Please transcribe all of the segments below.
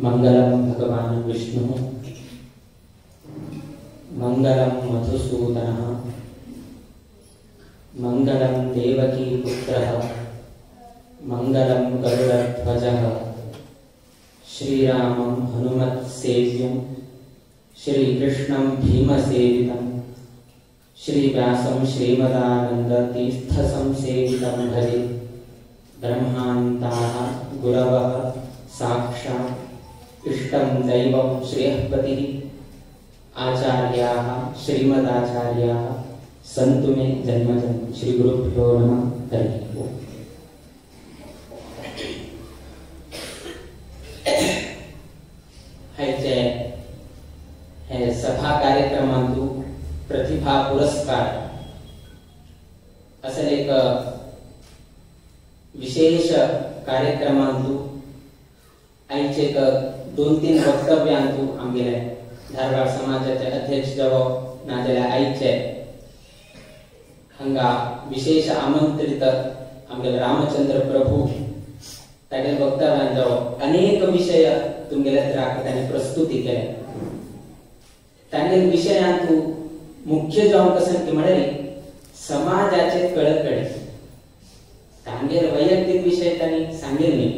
मंगलम भगवान विष्णु मंगलम मधुसूदनः मंगलम देवकी पुत्रः मंगलम गरुड़ध्वजः श्रीरामं हनुमत्सेव्यं श्रीकृष्णं भीमसेवितं श्रीव्यासं श्रीमदानन्दतीर्थसंसेवितं भजे। ब्रह्मान्ताः गुरवः साक्षात् इष्टं दैवं श्रेयःपतिः आचार्याः श्रीमदाचार्याः सन्तु मे जन्म जन्म। श्री गुरुभ्यो नमः। हरिः ओम्। हे सभा कार्यक्रमांतु प्रतिभा पुरस्कार असल एक विशेष कार्यक्रमांतु आयचे एक दोन तीन वक्तव्यांतु आमगेले धारवाड समाजाचे अध्यक्ष जावं नाजाल्यार आयचे हांगा विशेष आमंत्रित आमगेले रामचंद्र प्रभू तागेले वक्तव्यान जावं अनेक विशय तुमगेले त्राक तांणी प्रस्तुती केले। तांगेले विशयांतु मुख्य जावन कसं की म्हळ्यार समाजाचे कळकळी तांगेले वैयक्तिक विशय तांणी सांगेल न्ही,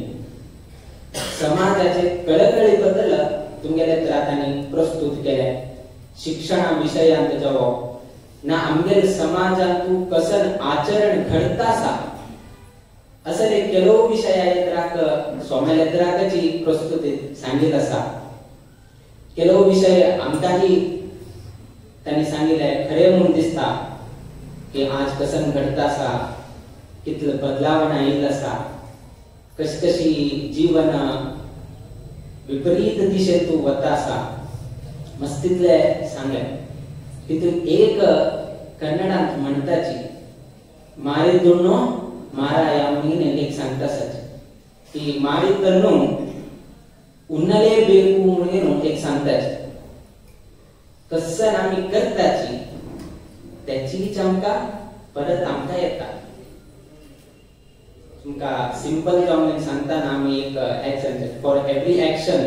समाजाचे कळकळी बद्दल तुमगेले तांणी प्रस्तुत केले। शिक्षणा विशयांत जावं ना आमगेले समाजांतु कसन आचरण घडता आसा असले ಕೆಲವು विशय त्राक स्वाम्याले त्राकाची प्रस्तुती सांगीत आसा। ಕೆಲವು विशय आमकांही तांणी सांगिल्ले खरें म्हूण दिसता की आज कसन घडता आसा, कितले बदलावण आयिल्लें आसा, कशी कशी जीवन विपरीत दिशेंतु वता आसा मस्तीतले सांगले। तितून एक कन्नडांत म्हणटाची मारिदुण्णो माराया म्हणून एक सांगता आसाची की मारिदन्नु उन्नलेबेकु म्हणून एक सांगताची कसन आमी करताची त्याचीच आमकां परत आमकां येता। तुमकां सिंपल जावन सांगतना आमी एक action for every action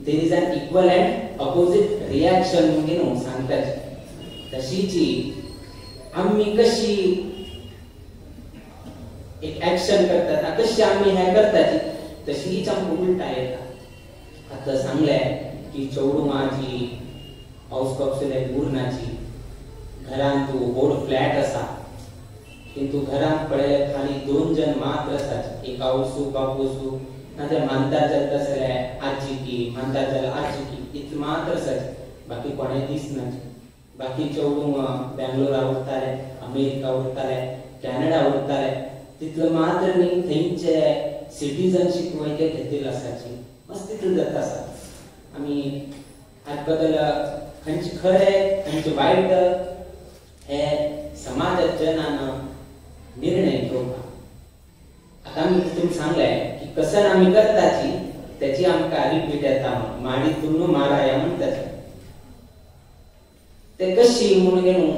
there is an equal and opposite reaction म्हणून सांगताची। तशीची आमी कशी एक ऍक्शन करतात कशी आमी हे करताची तशीच आमकां उलटा येता। आतां सांगलें की चेडूं हाऊस कॉप्सले उरनाची घरांत व्हड फ्लॅट आसा किंतु घरांत पळयल्यार खाली दोन जण मात्र आसाची, एक आवसू बापूसू नाजाल्यार मानतात जाता जाल्यार आजी की मानतात जाल्यार आजी की इतले मात्र आसाची, बाकी कोणें दिसनाची। बाकी चेडूं बेंगलोरा उरताले, अमेरिका उरताले, कॅनडा उरताले, तितले मात्र न्ही थंयचे सिटीजनशीप वयते घेतिल्ले आसाची मस्त तितले जाता आसा। आमी हाचे बद्दल खंयचे खरें खंयचे वायट हे समाजाच्या जनान निर्णय घेवपाक। आतां आमी तुमकां सांगलें की कसन आमी करताची त्याची आमकां रिपीट येता म्हणून माडी तुन्नू माराया म्हणटाची ते कशी म्हणून घेवन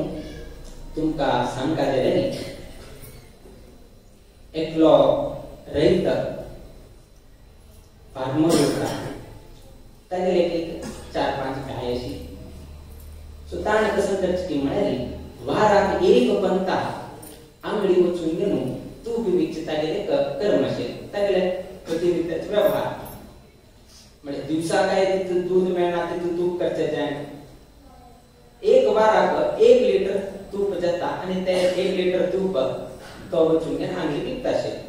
तुमकां सांगता जाल्यार न्ही एकलो रयत फार्मर उरता तागेले एक चार पांच गाय अशी सो ताणें कसं करचें की म्हळ्यार वाराक एक पंता आंगडी वचून घेवन तूप विकचें तागेले कर्म आशिल्लें तागेले प्रतिनित्याचो व्यवहार म्हणजे दिवसा काय तितून दूद मेळना तितून तूप करचें जाय। एक वाराक 1 लिटर तूप जाता आनी ते 1 लिटर तूप तो वचून घेवन आंगडी विकता आशिल्लो।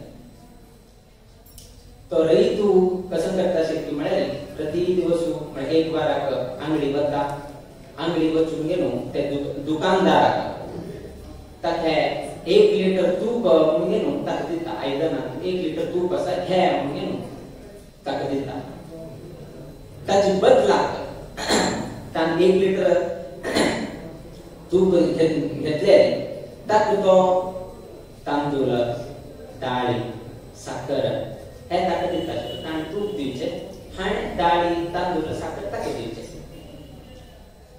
तो रयतू कसं करता आशिल्लो की म्हळ्यार प्रति दिवस म्हळ्यार एक वाराक आंगडी वता आंगडी वचून घेवन ते दुकानदाराक ताका 1 लिटर तूप म्हणून घेवन ताका दिता आयदनांत 1 लिटर तूप आसा घे म्हणून घेवन ताका दिता। ताचे बदलाक ताणें 1 लिटर तूप घेतले ताका तो तांदूळ दाळी साकर हे ताका दिता। ताणें तूप दिवचें हाणें दाळी तांदूळ साकर ताका दिवचें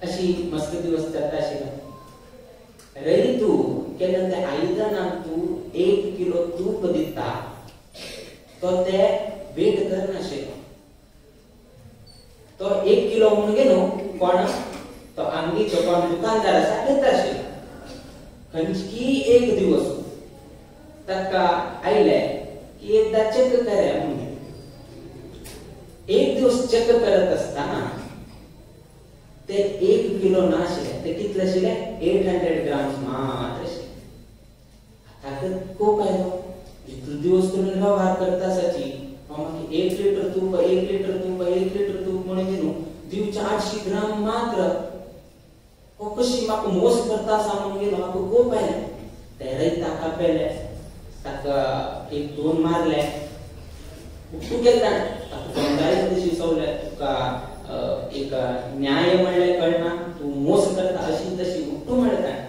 अशी मस्त दिवस जाता आशिल्लो। रयतू केन्ना ते आयदनांत तूं 1 किलो तूप दिता तो ते वेट करनाशिल्लो। तो 1 किलो म्हणून गेलो कोण तो आंगडीचो कोण दुकानदार आसा घेता आशिल्लो. खंयची एक दिवस ताका आयले की एकदा चेक करे म्हणून. एक दिवस चेक करत असताना ते 1 किलो नाशिल्ले, ते कितले आशिल्ले 800 ग्राम्स मात्र आशिल्ले. आतां कोप आयलो, जितलो दिवस तुमी व्यवहार करता आसाची हांव मागीर 1 लिटर तूप 1 लिटर तूप 1 लिटर तूप म्हणून न्हू दिवचे 800 ग्राम मात्र. हो कशी म्हाका मोस करता आसा म्हणून गेलो, म्हाका कोप आयले. तेरय ताका पेले, ताका 1-2 मारले, तूं गेल ताणें ताका समजायत तशी सवले, तुका एक न्याय म्हणल्यार कळना, तूं मोस करता अशी तशी उठ्ठू म्हणलें ताणें.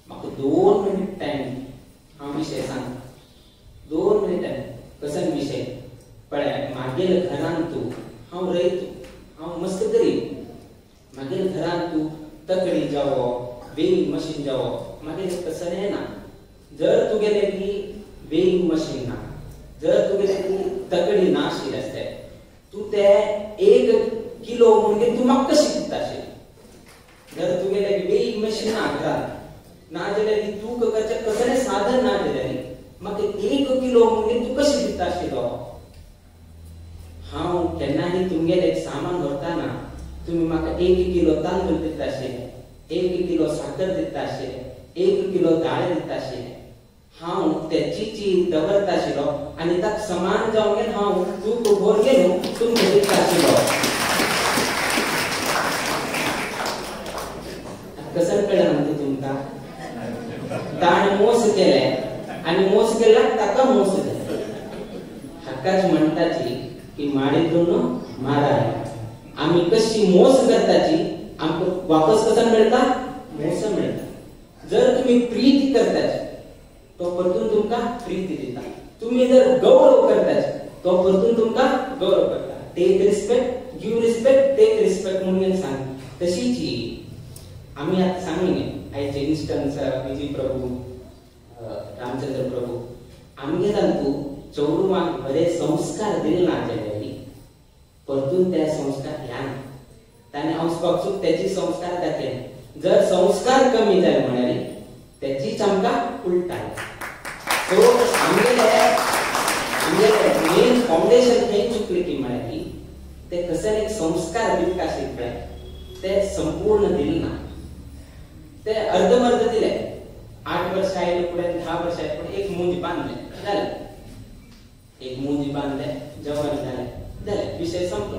म्हाका 2 मिनीट टायम, हांव विशय सांगता 2 मिनिटांनी कसन विशय. पळय मागील घरान तूं हांव रयतू, हांव मस्त गरीब, मागील घरान तूं तकडी जावो वेईंग मशीन जावो मागीर कसन येना. जर तुगेले की वेईंग मशीन ना, जर तुगेले की तकडी ना आशिल्ली आसते तूं ते 1 किलो म्हणून तूं म्हाका कशी दिता आशिल्ली. जर तुगेले वेईंग मशीन ना घरान ना जाल्यार तूं करचें कसलें साधन ना जाल्यार म्हाका 1 किलो म्हणून तूं कशी दिता आशिल्लो. हांव केन्नाय तुमगेलें सामान व्हरतना तुमी म्हाका 1 किलो तांदूळ दिता आशिल्ले, 1 किलो साकर दिता आशिल्ले, 1 किलो दाळ दिता आशिल्ले. हांव तेची ची दवरता आशिल्लो आनी ताका समान जावन हांव तूप भर गेलो तुमकां दिता आशिल्लो. कसं कळ्ळें म्हणटा तुमकां? ताणें मोस केलें आनी मोस केला ताका मोस केलो. हाकाच म्हणटाची की माडी दोन मारा. आमी कशी मोस करताची आमकां वापस कसा मेळटा? मोस मेळटा. जर तुमी प्रीती करताची तो परतून तुमकां प्रीती दिता. तुमी जर गौरव करताची तो परतून तुमकां गौरव करता. Take respect, give respect, take respect म्हणून सांग. तशीच आमी आतां सांगली आयचे इन्स्टन्स विजय प्रभू, रामचंद्र प्रभू आमगे तांतू चेडवांक बरे संस्कार दिले ना जाल्यार परतून ते संस्कार ह्या ताणें हांव तेची संस्कार दाखयले. जर संस्कार कमी जाले म्हळ्यार तेचीच आमकां उलटा. सो आमगेले आमगेले मेन फावंडेशन खंय चुकलें की म्हळ्यार ते कसले एक संस्कार दिवंक आशिल्ले पळय ते संपूर्ण दिले ना, ते अर्धमर्ध दिले. 8 वर्सां आयले फुडें 10 वर्सां आयले फुडें एक मुंज बांदले जालें, एक मुंज बांदले जेवण जालें जालें, विशय संपलो.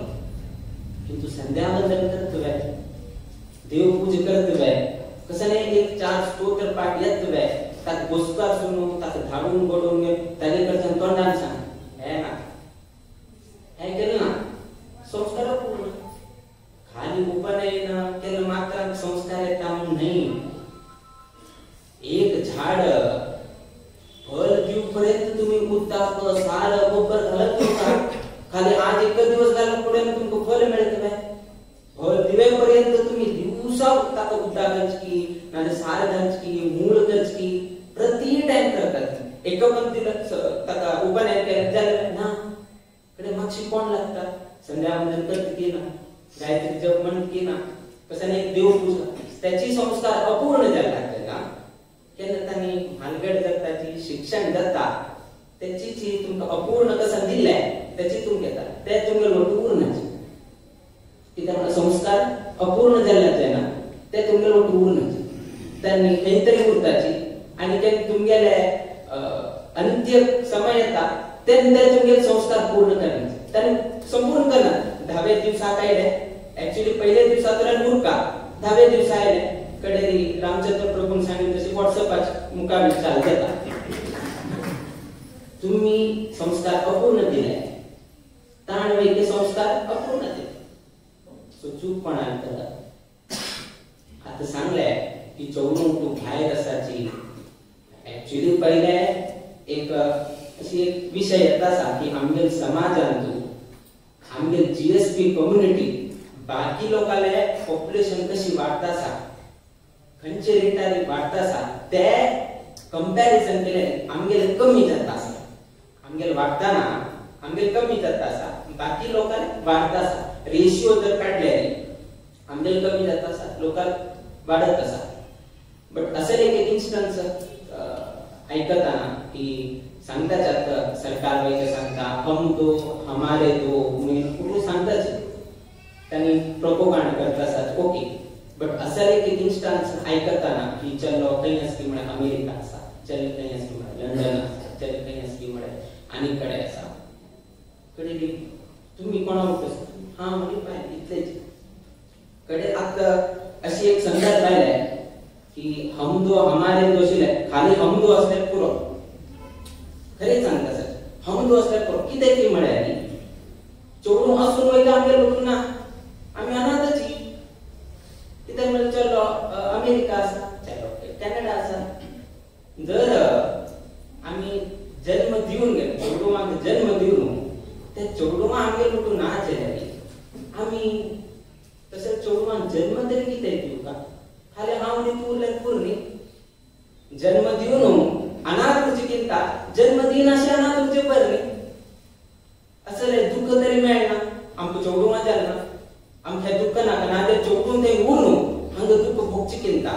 किंतु संध्या वंदन करत वे, देव पूज करत वे, कसले एक 4 स्तोत्र पाठ येत वे, ताका गोस्कार सुनू ताका धाडून बडोवन ताजे कडच्यान तोंडान सांग हे ना हे केलें ना संस्कार पूर्ण. खाली उपनयन केलं मात्र संस्कार येता म्हणून न्हय. एक झाड फळ दिवपर्यंत तुम्ही उदक सार गोबर घालत नव्हता, खाली आज एक दिवस घालून पुढे तुमकां फळ मेळतलें. फळ दिवेपर्यंत तुम्ही दिवसा ताका उदक घालची नाजाल्यार सार घालची मूळ करची प्रति टायम करतात. एका पण दिलं ताका उपनयन केलें जालें ना, कडे मातशी कोण लागता संध्या वंदन करत की ना, गायत्री जप म्हणत की ना, कसं एक देव पूजा त्याची संस्कार अपूर्ण जायला लागते ना. केन्ना तांणी भानगड जाताची शिक्षण जाता त्याची जी तुमकां अपूर्ण कसं दिल्लें त्याची तुमकां येता ते तुमगे लोटू उरनाचे. कित्याक संस्कार अपूर्ण जाल्ले जायना ते तुमगे लोटू उरनाचे, तांणी खंय तरी उरताची. आनी केन्ना तुमगेले अंत्य समय येता तेन्ना ते तुमगेले संस्कार पूर्ण करनाचे, तांणी संपूर्ण करना. 10व्या दिवसाक आयले, एक्चुअली पयल्या दिवसा तर मुरका, 10व्या दिवसा आयले कडेरी रामचंद्र प्रभून सांगितलं तशी व्हॉट्सअपाच मुखार चाल जाता. तुम्ही संस्कार अपूर्ण दिले, ताण वैके संस्कार अपूर्ण दिले. सो चूक कोणाक तर आतां सांगले की चेडूं तूं भायर आसाची. एक्चुअली पयले एक अशी एक विशय येता आसा की आमगेल समाजान तूं आमगेल जीएसपी कम्युनिटी बाकी लोकांले पॉप्युलेशन कशी वाडता आसा, खंयचे रेटार वाडता आसा ते कंपॅरिजन केले आमगेले कमी जाता आसा. आमगेले वाडटाना आमगेले कमी जाता आसा, बाकी लोकांक वाडत आसा. रेशियो जर काडले आमगेले कमी जाता आसा, लोकांक वाडत आसा. बट असेल एक इन्स्टन्स आयकताना की सांगताच सरकार वयचे सांगता हम दो हमारे दो म्हणून कुठून सांगताच तांणी प्रोपोगांड करता आसात. ओके, बट असेल एक इन्स्टन्स आयकताना की चलो खंय आसली म्हळ्यार अमेरिका आसा, चल खंय आसली म्हळ्यार लंडन आसा, चल खंय आसली म्हळ्यार आनी कडेन आसा. कडे तुम्ही कोणा उठता हा म्हणजे पाय इतलेच कडे. आतां अशी एक संदर्भ आयले की हम दो हमारे दो आशिल्ले, खाली हम दो असल्यार पुरो. खरेंच सांगता सर, हम दो असल्यार पुरो. कितें की म्हळ्यार चेडूं आसून वयता आमगेर वचूं ना, आमी अनाथाची. कित्याक म्हळ्यार चलो अमेरिका आसा, चलो कॅनडा आसा. जर आमी जन्म दिवन गेले चेडवांक जन्म दिवन ते चेडवां आमगेर वचूं ना जाल्यार आमी तशें चेडवांक जन्म तरी कितें दिवका? खाली हांव आनी तूं उरल्यार पुरो न्ही. जन्म दिवन अनाथ उरचें कित्या, जन्म दिनाशें अनाथ उरचें बरें न्ही. असलें दुख्ख तरी मेळना आमकां, चेडवां जालें ना आमकां हें दुख्ख नाका. नाजाल्यार चेडूं तें उरून हांगा दुख्ख भोगचें कित्या?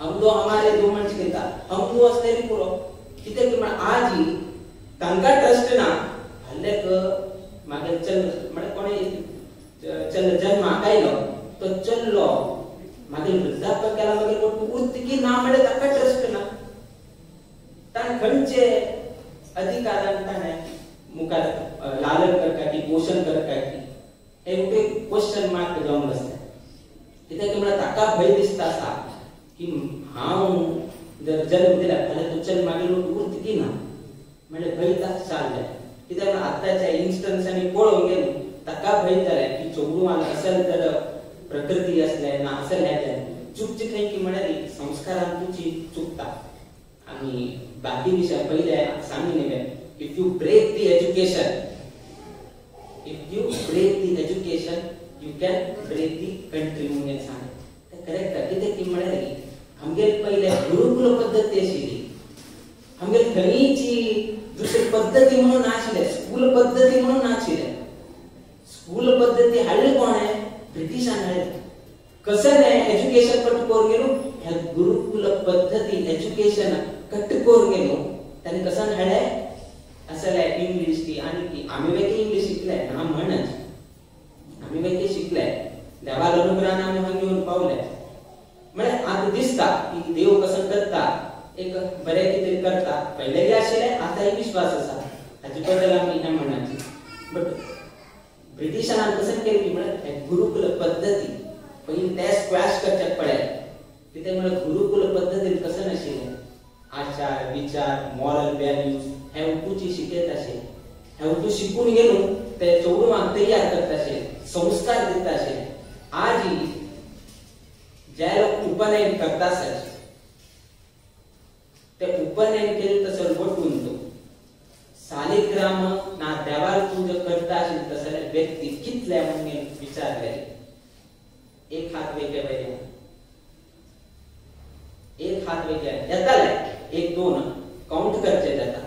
हम दो हमारे दो म्हणचें कित्या? हम दो आसल्यार पुरो. कित्याक की म्हळ्यार आज तांकां ट्रस्ट ना. हल्लेक मागीर चल म्हळ्यार कोणें चल जन्माक आयलो तो चल्लो मागीर वृद्धापक केला मागीर उरत की ना म्हळ्यार ताका ट्रस्ट ना. ताणें खंयचे अधिकारान ताणें मुखार लालन करता की पोशण करता की हे एक क्वेश्चन मार्क जावन बसता. कित्याक म्हळ्यार ताका भंय दिसता आसा की हांव जर जन्म दिला जाल्यार तो चल मागीर उरत की ना म्हळ्यार भंय चालले. कित्याक म्हळ्यार आतांच्या इन्स्टन्सांनी पळोवंक गेलो ताका भंय जालें की चेडवान असेल तर प्रकृती असले ना असेल हें चुकची खंय की म्हळ्यार संस्कारान तुजी चुकता. आनी बाकी विशय पयले सांगिल्ले, if you break the education, if you break the education you can break the country म्हणून सांगलें. तें करेक्ट. कित्याक की म्हळ्यार आमगेर पयले गुरुकुल पद्दती आशिल्ली, आमगेर खंयची दुसरी पद्दती म्हणून नाशिल्ले, स्कूल पद्दती म्हणून नाशिल्ले. स्कूल पद्दती हाडली कोणें? ब्रिटिशान हाडली. कसं एज्युकेशन कट करून गेलो ह्या गुरुकुल पद्दती एज्युकेशन कट करून गेलो ताणें कसं हाडलें असले इंग्लीश ती आनी ती. आमी वेगळे इंग्लीश शिकले ना म्हणच आमी वेगळे शिकले, देवाल अनुग्रहान आमी हांगा येवन पावले. म्हळ्यार आतां दिसता की देव कसं करता, एक बरें कितें करता. पयलेंय आशिल्लें, आतांय विश्वास आसा हाचे बद्दल आमी हें म्हणनाची. बट ब्रिटिशान कसं केलें की म्हळ्यार गुरुकुल पद्दती पयलीं ते स्क्वॅश करच्याक पडलें. कित्याक म्हळ्यार गुरुकुल पद्दतीन कसं नाशिल्लें आचार विचार मॉरल व्हॅल्यूज हे उटूची शिकयत आशिल्लें. हे उटू शिकून गेलो ते चेडवांक तयार करता आशिल्ले, संस्कार दिता आशिल्ले. आज जे लोक उपनयन करता आसात ते उपनयन केले तसो वटून तो सालिग्राम ना देवार पूजा करता आशिल्ले तसले व्यक्ती कितले म्हणून विचारले एक हात वेगळे वेगळे, एक हात वेगळे येताले, एक दोन काउंट करचे जाता,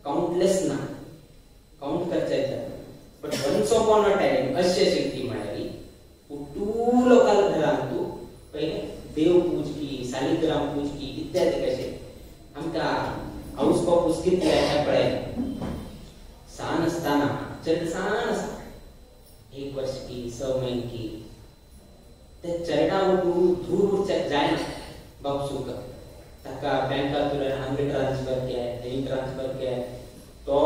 काउंटलेस ना, काउंट करचे जाता. But once upon a time अशें आशिल्ली म्हळ्यार उटू लोकाल घरान तूं पयलें देव पूजकी, सालिग्राम पूजकी इत्यादी कशें आमकां हाऊस बापूस कितले हें पळयलें. सान आसतना चड सान आसता, 1 वर्ष की 6 म्हयने की ते चरडा उठू धूर उरच्याक जायना बापसूक. ताका बँकांतल्यान हांगा ट्रान्सफर केलें थंय ट्रान्सफर केलें. तो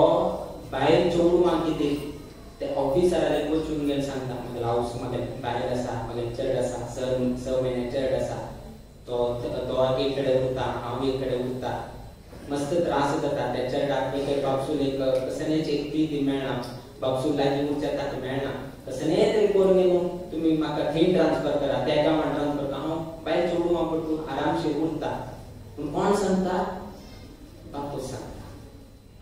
भायर चेडवांक कितें ते ऑफिसराले वचून गेले सांगता म्हगेलो हाऊस म्हगेले बायल आसा, म्हगेले चेड आसा, 6 म्हयने चेड आसा, तो तो एक कडेन उरता, हांव एक कडेन उरता. मस्त त्रास जाता त्या चेडाक. एक बापसूल एक कसलेच एक प्रीती मेळना, बापसूल लागीं उरच्या ताका मेळना. कसलें तरी करून न्हू तुमी म्हाका थंय ट्रान्सफर करा, त्या गांवान ट्रान्सफर करा, हांव बायल चेडवां पडटून आरामशीर उरता. पूण कोण सांगता? बापूस सांगता.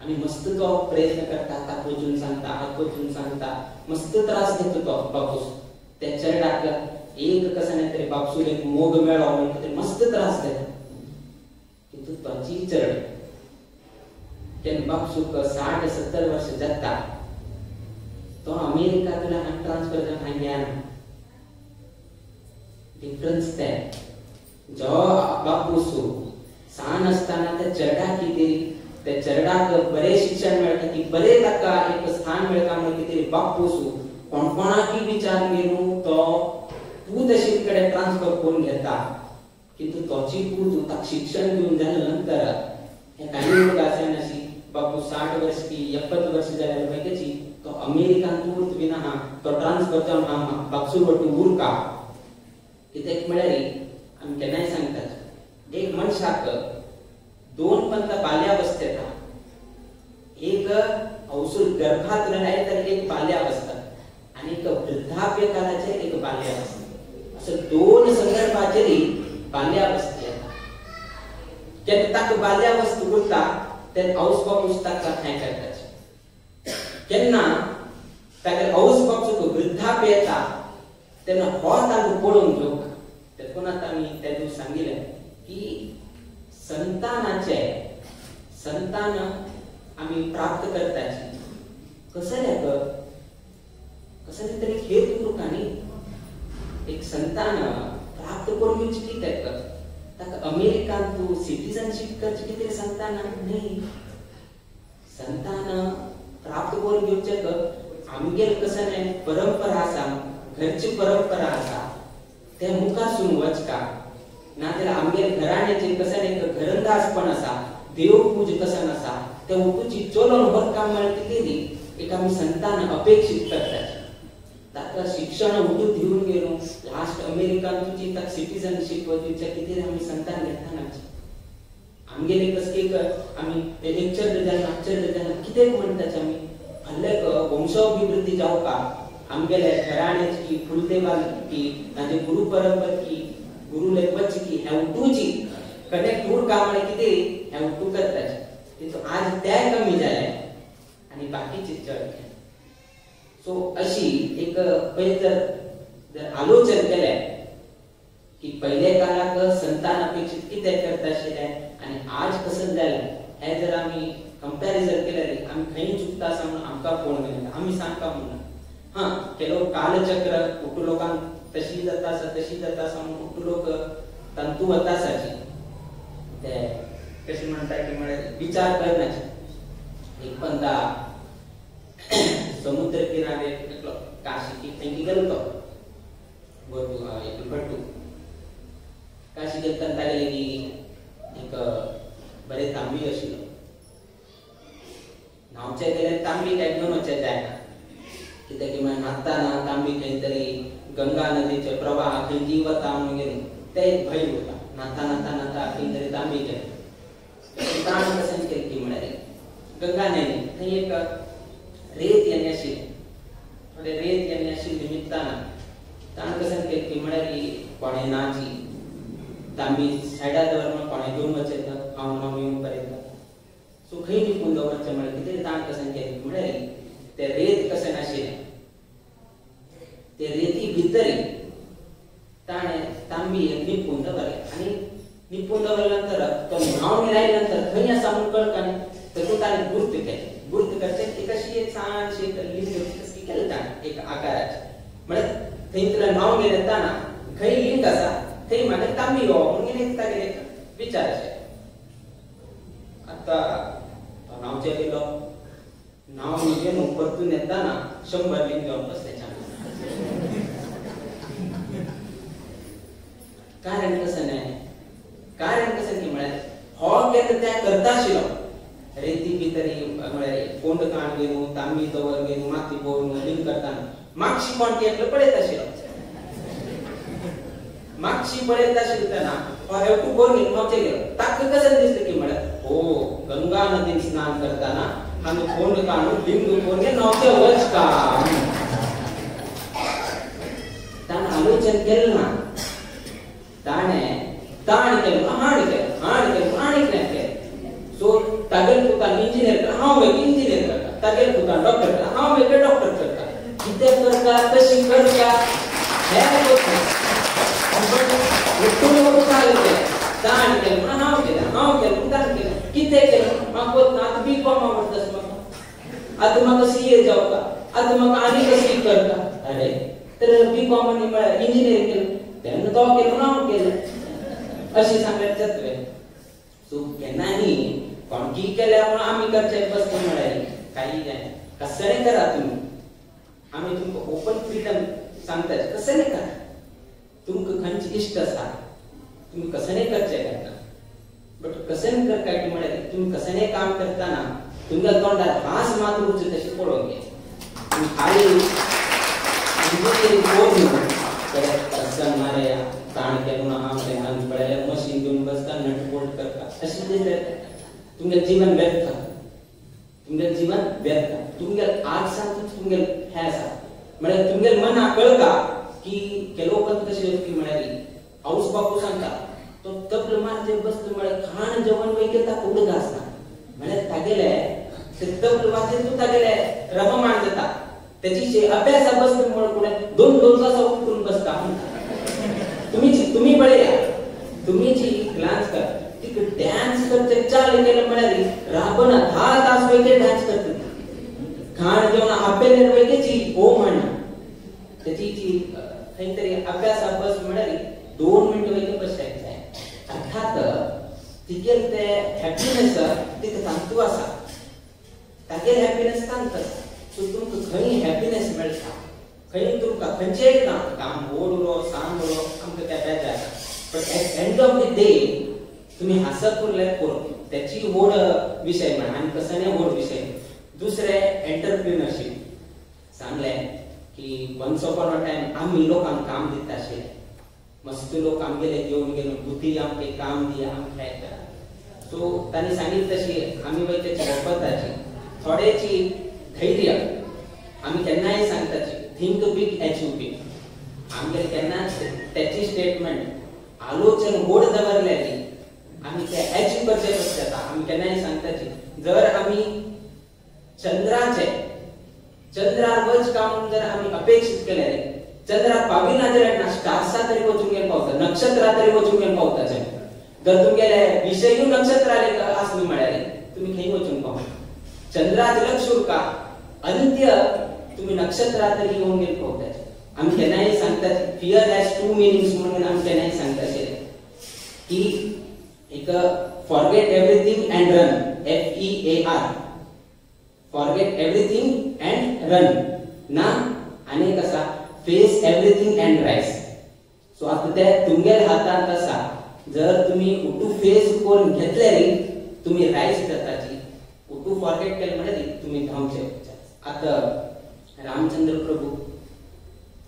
आनी मस्त तो प्रयत्न करता, ताका वचून सांगता, हाका वचून सांगता, मस्त त्रास घेता तो बापूस त्या चेडाक. एक कसं तरी बापसूल एक मोग मेळो म्हणून मस्त त्रास घेता. किंतु ताची चेड केन्ना बापसूक 60-70 वर्ष जाता तो अमेरिका तुला हांगा ट्रान्सफर जावन हांगा येना. डिफरन्स ते जो बापूस सान आसतना त्या चेरडाक कितें त्या चेरडाक बरें शिक्षण मेळटा की बरें ताका एक स्थान मेळटा म्हणून कितें बापूस कोण कोणाकी विचार घेवन तो पूत अशी कडेन ट्रान्सफर करून घेता. किंतु तोची पूत ताका शिक्षण दिवन जाल्या नंतर हे काही लोक आसनाशी बापू 60 वर्ष की 70 वर्ष जाल्यार मागीर तो अमेरिकान उरत बी ना, तो ट्रान्सफर जावन हा बापसूर वटू उरका. कित्याक म्हळ्यार आमी केन्नाय सांगतात एक मनशाक दोन पंत बाल्यावस्था येता, एक अवसूर गर्भात राहता तर एक बाल्यावस्था आणि एक वृद्धाप्य कालाचेर एक बाल्यावस्था, असं दोन संदर्भाचेर बाल्यावस्था येता. केन्ना ताका बाल्यावस्था उरता तेन्ना औस बापूस ताका हें करताचे, केन्ना ताका औस बापूस वृद्धाप्य येता तेन्ना हो तांकां पळोवन घेवंक. तेन्ना आतां आमी त्या दिवस सांगिल्लें की संतानाचे संतान आमी प्राप्त करताची कसले कसले तरी हेतू उरता न्ही. एक संतान प्राप्त करून घेवची कित्याक ताका अमेरिकान तूं सिटीजनशीप करची कितें संतान न्ही. संतान प्राप्त करून घेवचें आमगेर कसं न्ही परंपरा आसा, घरची परंपरा आसा ते मुखार वचका नाजाल्यार आमगेर घराण्याचेर कसं न्ही घरंदाजपण आसा, देवपूज कसं आसा ते उठूची चलोवन व्हरका म्हळ्यार कितें एक आमी संतान अपेक्षीत करताची. ताका शिक्षण उठून दिवन गेलो लास्ट अमेरिकान तुजी ताका सिटीजनशीप दिवच्या कितें आमी संतान घेतना आमगेले कसके आमी एक चर्ड जाना चर्ड जाना कितें म्हणटाचे आमी फाल्यां वंशाभिवृद्धी जावपाक आमगेले घराण्याची कुलदेवाची ताजे गुरु परंपरेची गुरु लेखवची हे उठूची कनेक्ट उरका म्हळ्यार कितें हे उठू करताचे. किंतु आज तें कमी जालें आनी बाकीचे चड. सो अशी एक पळय जर आलोचन केलें की पयले काळाक संतान अपेक्षीत कितें करता आशिल्लें आनी आज कसं जालें हें जर आमी कंपॅरिजन केलें आमी खंय चुकता आसा म्हणून आमकां पळोवंक मेळटा. आमी सांगता म्हणून हां केलो कालचक्र उठू लोकांक तशी जाता आसा तशी जाता आसा म्हणून उठू लोक तंतू वता आसाची ते कशें म्हणटा की म्हळ्यार विचार करनाचे. एक पंदा समुद्र किनारे एकलो काशी की थंय गेलो तो एक भट्टू काशी गेलता तागेले की एक बरें तांबी आशिल्लो न्हांवचें गेल्यार तांबी काय घेवन वचचें जायना कित्याक की मागीर न्हातना तांबी खंय तरी गंगा नदीचे प्रवाह खंय वता म्हणून गेलो ते एक भंय उरता. न्हाता न्हाता न्हाता खंय तरी तांबी गेले ताण कशें केलें की म्हळ्यार गंगा न्हंय थंय एक रेत यांनी आशिल्ली थोडे रेत यांनी आशिल्ली निमित्तान ताण कशें केलें की म्हळ्यार कोणें नाची तांबी सायडार दवर म्हणून कोणें घेवन वचें हांव हांव येवन पर्यंत सो खंय लिपून दवरचें म्हळ्यार कितें ताण कशें केलें म्हळ्यार ते रेत कशें नाशिल्लें ते रेती भितर ताणें तांबी लिपून दवरलें आनी लिपून दवरल्या नंतर तो न्हांवन आयल्या नंतर खंय आसा म्हणून कळटा न्ही तातूंत ताणें गुर्त केलें. गुर्त करचें एक अशी एक ल्हानशी एक लिंग कसली केलें ताणें एक आकाराचें म्हळ्यार थंय तुला न्हांवन गेलें येताना खंय लिंग आसा थंय मागीर तांबी येवप म्हणून गेलें तागेलें एक विचार अशें. आतां तो न्हांवचें गेलो न्हांवन गेलो परतून येताना 100 लिंग घेवन बसलें. कारण कसं न्हय कारण कसं की म्हळ्यार हो केन्ना त्या करता आशिल्लो रेती भितरी म्हळ्यार कोंड काण घेवन तांबी दवर घेवन माती पळोवन लिंग करताना मागशी कोण एकलो पळयत आशिल्लो मागशी पळयत आशिल्लो तेन्ना हो हेवटू करून घेवन मागचे गेलो ताका कशें दिसलें की म्हळ्यार हो गंगा नदीन स्नान करताना हांगा कोंड काडून लिंग करून न्हांवचे वच का ताणें आलोचन केलें ना. ताणें ताण केलें हाण केलें हाण केलें आनी केलें. सो तागेल पुतान इंजिनियर करता हांव एक इंजिनियर करता तागेल पुतान डॉक्टर करता हांव एक डॉक्टर करता कितें करता कशी करता हें ताण केलें म्हणून हांव केलें हांव केलें म्हणून ताण केलें कितें केलें म्हाका वतना आतां बी कॉम आवडटा म्हाका आतां म्हाका सी ए जावका आतां म्हाका आनी कसली करता. अरे तर बी कॉम आनी म्हळ्यार इंजिनियरींग केलें तेन्ना तो केलो ना हांव केलें अशें सांगल्यार जातलें. सो केन्नाय कोण की केल्या म्हणून आमी करचें बसता म्हळ्यार काही जायना. कसलें करा तुमी, आमी तुमकां ओपन फ्रिडम सांगता, कसलें करा, तुमकां खंयची इश्ट आसा तुमी कसलें करचें करता. बट कसलें कर काय म्हळ्यार तुमी कसलें काम करतना तुमच्या तोंडार हांस मात उरचें तशें पळोवंक घे. तुमी खाली करून मारे ताण केलो ना हांव पळयल्यार मशीन घेवन बसता नट बोल्ट करता अशें दिसलें तुमगेलें जीवन व्यर्थ, तुमगेलें जीवन व्यर्थ. तुमगेलें आर्ट्सांतूच तुमगेलें हें आसा म्हळ्यार तुमगेलें मनाक कळटा की केलोपंत कशें की म्हळ्यार हाऊस बापू सांगता तो तबलो मारचेर बसलो म्हळ्यार खाण जेवण वयता ताका उदक आसना म्हळ्यार तागेले ते तबलो वाचेर तूं तागेले रममाण जाता. त्याची अभ्यासा बसलो म्हण कुणें दोन दोन तासां उठून बसता म्हणटा. तुमी पळया, तुमी जी ग्लान्स कर तिका डान्स करचे चालू केलं म्हळ्यार राबना 10 तास वयके डान्स करता. खाण जेवण आपले वयकेची हो म्हणना त्याची जी खंय तरी अभ्यासा बस म्हळ्यार 2 मिनटं वयके बसायक जाय. अर्थात तिगेल ते हॅपीनेस तिका तांतू आसा, तागेल हॅपीनेस तांत आसा. सो तुमकां खंय हॅपीनेस मेळटा, खंय तुमकां खंयचेय काम काम व्हड उरो सान उरो आमकां त्या बेजार आसा. But at end of the day तुमी हांसत उरल्यार पुरो. त्याची व्हड विशय म्हण आनी कसोय व्हड विशय. दुसरें एंटरप्रिनरशीप सांगलें की वन्स अपॉन अ टायम आमी लोकांक काम दिता आशिल्ले, मस्त लोक आमगेले घेवन गेलो बुद्धी आमकां काम दिया आमकां हें करा. सो तांणी सांगितलें तशी आमी वयताची वपताची थोड्याची धैर्य आमी केन्नाय सांगताची थिंक बीग एचीव बीग. आमगेले केन्नाच त्याची स्टेटमेंट आलोचन व्हड दवरल्याची आमी ते एचीव करचे कशें जाता. आमी केन्नाय सांगताची जर आमी चंद्राचे चंद्रार वच काम जर आमी अपेक्षीत केल्यार चंद्रार पाविना जाल्यार ना स्टार्सा तरी वचूंक गेले पावता, नक्षत्रा तरी वचूंक गेले पावता. जर तुमगेले विशयूय नक्षत्राले आसली म्हळ्यार तुमी खंय वचूंक पावता. चंद्राक लक्ष उरका अंत्य तुमी नक्षत्रा तरी येवन गेले पावता. आमी केन्नाय सांगता फियर हॅज 2 मिनिंग्स म्हणून आमी केन्नाय सांगता की एक forget everything and run, FEAR, forget everything and run ना, आनी एक आसा फेस एवरीथींग अँड रायज. सो आतां ते तुमगेल्या हातांत आसा, जर तुमी उटू फेस करून घेतले न्ही तुमी रायज जाताची, उटू फॉरगेट केले म्हळ्यार तुमी धांवचे. आतां रामचंद्र प्रभू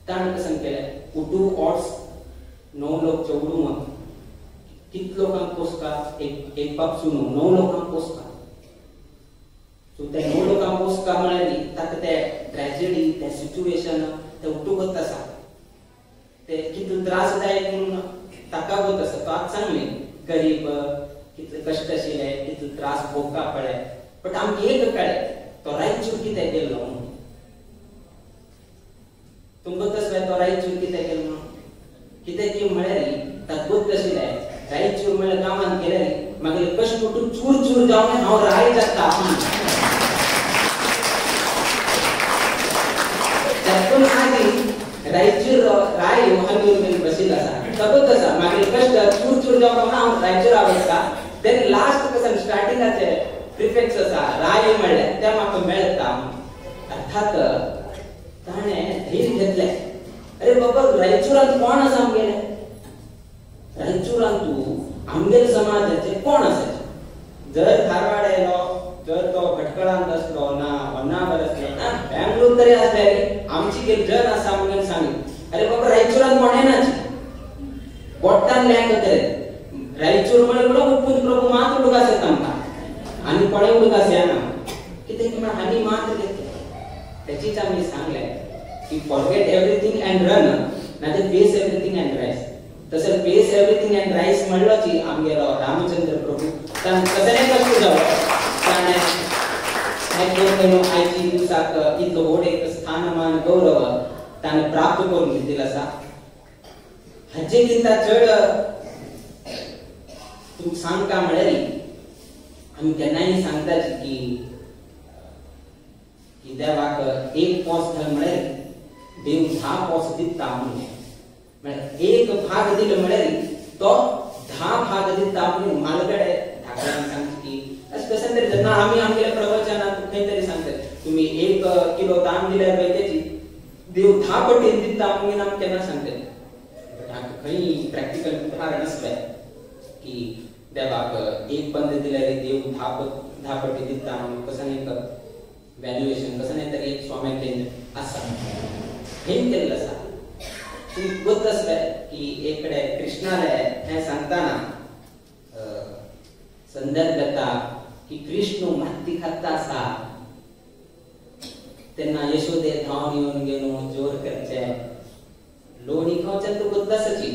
ताणें कशें केलें उटू ऑट्स 9 लोक चवडू कितले लोकांक पोसता, एक बाप सुनो 9 लोकांक पोसता. सो ते 9 लोकांक पोसता म्हळ्यार ताका ते ट्रेजेडी ते सिच्युएशन ते उठूंक आसा, ते कितले त्रास जाय म्हणून ताका गोत आसा. तो आतां सांगलें गरीब कितले कश्ट आशिल्ले कितले त्रास भोगता पडले, बट आमकां एक कळ्ळें तो रायचूर कितें केल्लो म्हणून. तुमकां तसलें तो रायचूर कितें केलो म्हणून कितें की म्हळ्यार ताका गोत आशिल्लें रायचूर म्हळ्यार गांवांत गेल्यार मागीर कश्ट उठून चूर चूर जावन हांव राय जाता. तातूंत आदी रायचूर राय हांगा बशिल्लो आसा तगत आसा मागीर कश्ट चूर चूर जावन हांव रायचूर आवडटा. Then last कसं स्टार्टिंगाचे प्रिफेक्स आसा राय म्हणल्यार ते म्हाका मेळटा. अर्थात ताणें धीर घेतलें, अरे बाबा रायचुरांत कोण आसा आमगेले, रायचुरांत तूं आमगेले समाजाचे कोण आसा. जर धारवाड आयलो जर तो भटकळांत आसलो ना होन्नावर आसलो ना बेंगलोर तरी आसल्यार आमची एक जन आसा म्हणून सांगी, अरे बाबा रायचुरांत कोण येनाची बोट्टान लँग करे रायचूर म्हळ्यार म्हणून उपून प्रभू मात उडूंक आसा तांकां आनी कोणें उडूंक आसा ना कितें की म्हळ्यार आनी मात घेतलें. त्याचीच आमी सांगलें की फॉरगेट एवरीथींग अँड रन नातर फेस एवरीथींग अँड रायज. तशें फेस एवरीथींग अँड रायज म्हणलोची आमगेलो रामचंद्र प्रभू ताणें कसलें कश्ट जावं ताणें हें करून आयची दिवसाक इतलो व्हड एक स्थानमान गौरव ताणें प्राप्त करून घेतिल्लो आसा. हाचे किंता चड तुमकां सांगता म्हळ्यार आमी केन्नाय सांगताची की की देवाक एक पोस घाल म्हळ्यार देव 10 पोस दिता म्हणून, म्हळ्यार एक भाग दिलो म्हळ्यार तो 10 भाग दिता म्हणून मालगडे धाकल्यान सांगचे की अशें कशें तरी जेन्ना आमी आमगेल्या प्रवचनात खंय तरी सांगतात तुमी 1 किलो दान दिल्यार वैद्याची देव 10 पटीन दिता म्हणून आमी केन्ना सांगतात. बट हाका खंय प्रॅक्टिकल उदाहरण आसलें की देवाक एक बंद दिल्यार देव 10 पटी दिता म्हणून कसं एक व्हॅल्युएशन कसं नाही तरी एक स्वाम्या केंद्र आसा हें केल्लें आसा. तुमी गोत आसले की एक कडे कृष्णाले हें सांगतना संदर्भ येता की कृष्ण माती खाता आसा तेन्ना यशोदे धांवन येवन घेवन जोर करचे लोणी खावचे तूं गोत आसाची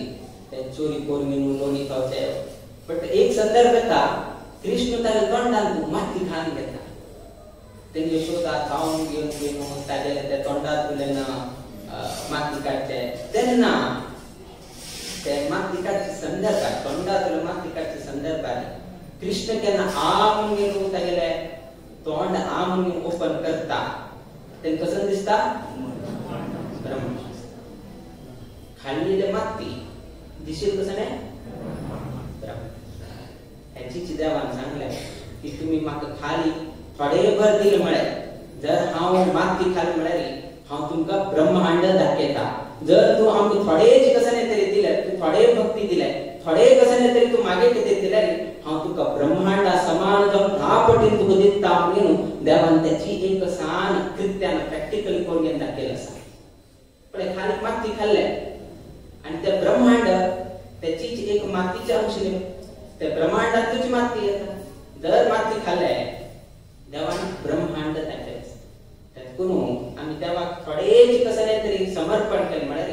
ते चोरी करून घेवन लोणी खावचे. बट एक संदर्भ येता कृष्ण ताच्या तोंडान तूं माती खावन घेता तेन्ना यशोदा धांवन घेवन घेवन ताजे त्या तोंडांतल्यान माती काडचे तेन्ना ते माती काडचे संदर्भात तोंडांतलो माती काडचे संदर्भात कृष्ण केन्ना आ म्हणून घेवन तागेले तोंड आ म्हणून ओपन करता तेन्ना कसं दिसता ब्रह्म खाल्लेले माती दिशील कसं नाही ब्रह्म. ह्याची देवान सांगलें की तुमी म्हाका खाली थोडे भर दिले म्हळ्यार जर हांव माती खाली म्हळ्यार हांव तुमकां ब्रह्मांड दाखयता. जर तूं आमकां थोडेच कसं नाही तरी दिले तूं थोडे भक्ती दिले थोडे कसं नाही तरी तूं मागे कितें दिल्यार हांव तुका ब्रह्मांडा समान जावन 10 पटीन तुका दिता म्हणून देवान त्याची एक सान कृत्यान प्रॅक्टिकल करून दाखयलें आसा. पण खाली माती खाल्ले आनी ते ब्रह्मांड त्याचीच एक मातीचे अंश न्ही ते ब्रह्मांडातूच माती येता. जर माती खाल्ले देवान ब्रह्मांड दाखयलें. त्यात आमी देवाक थोडेच कसं नाही तरी समर्पण केलें म्हळ्यार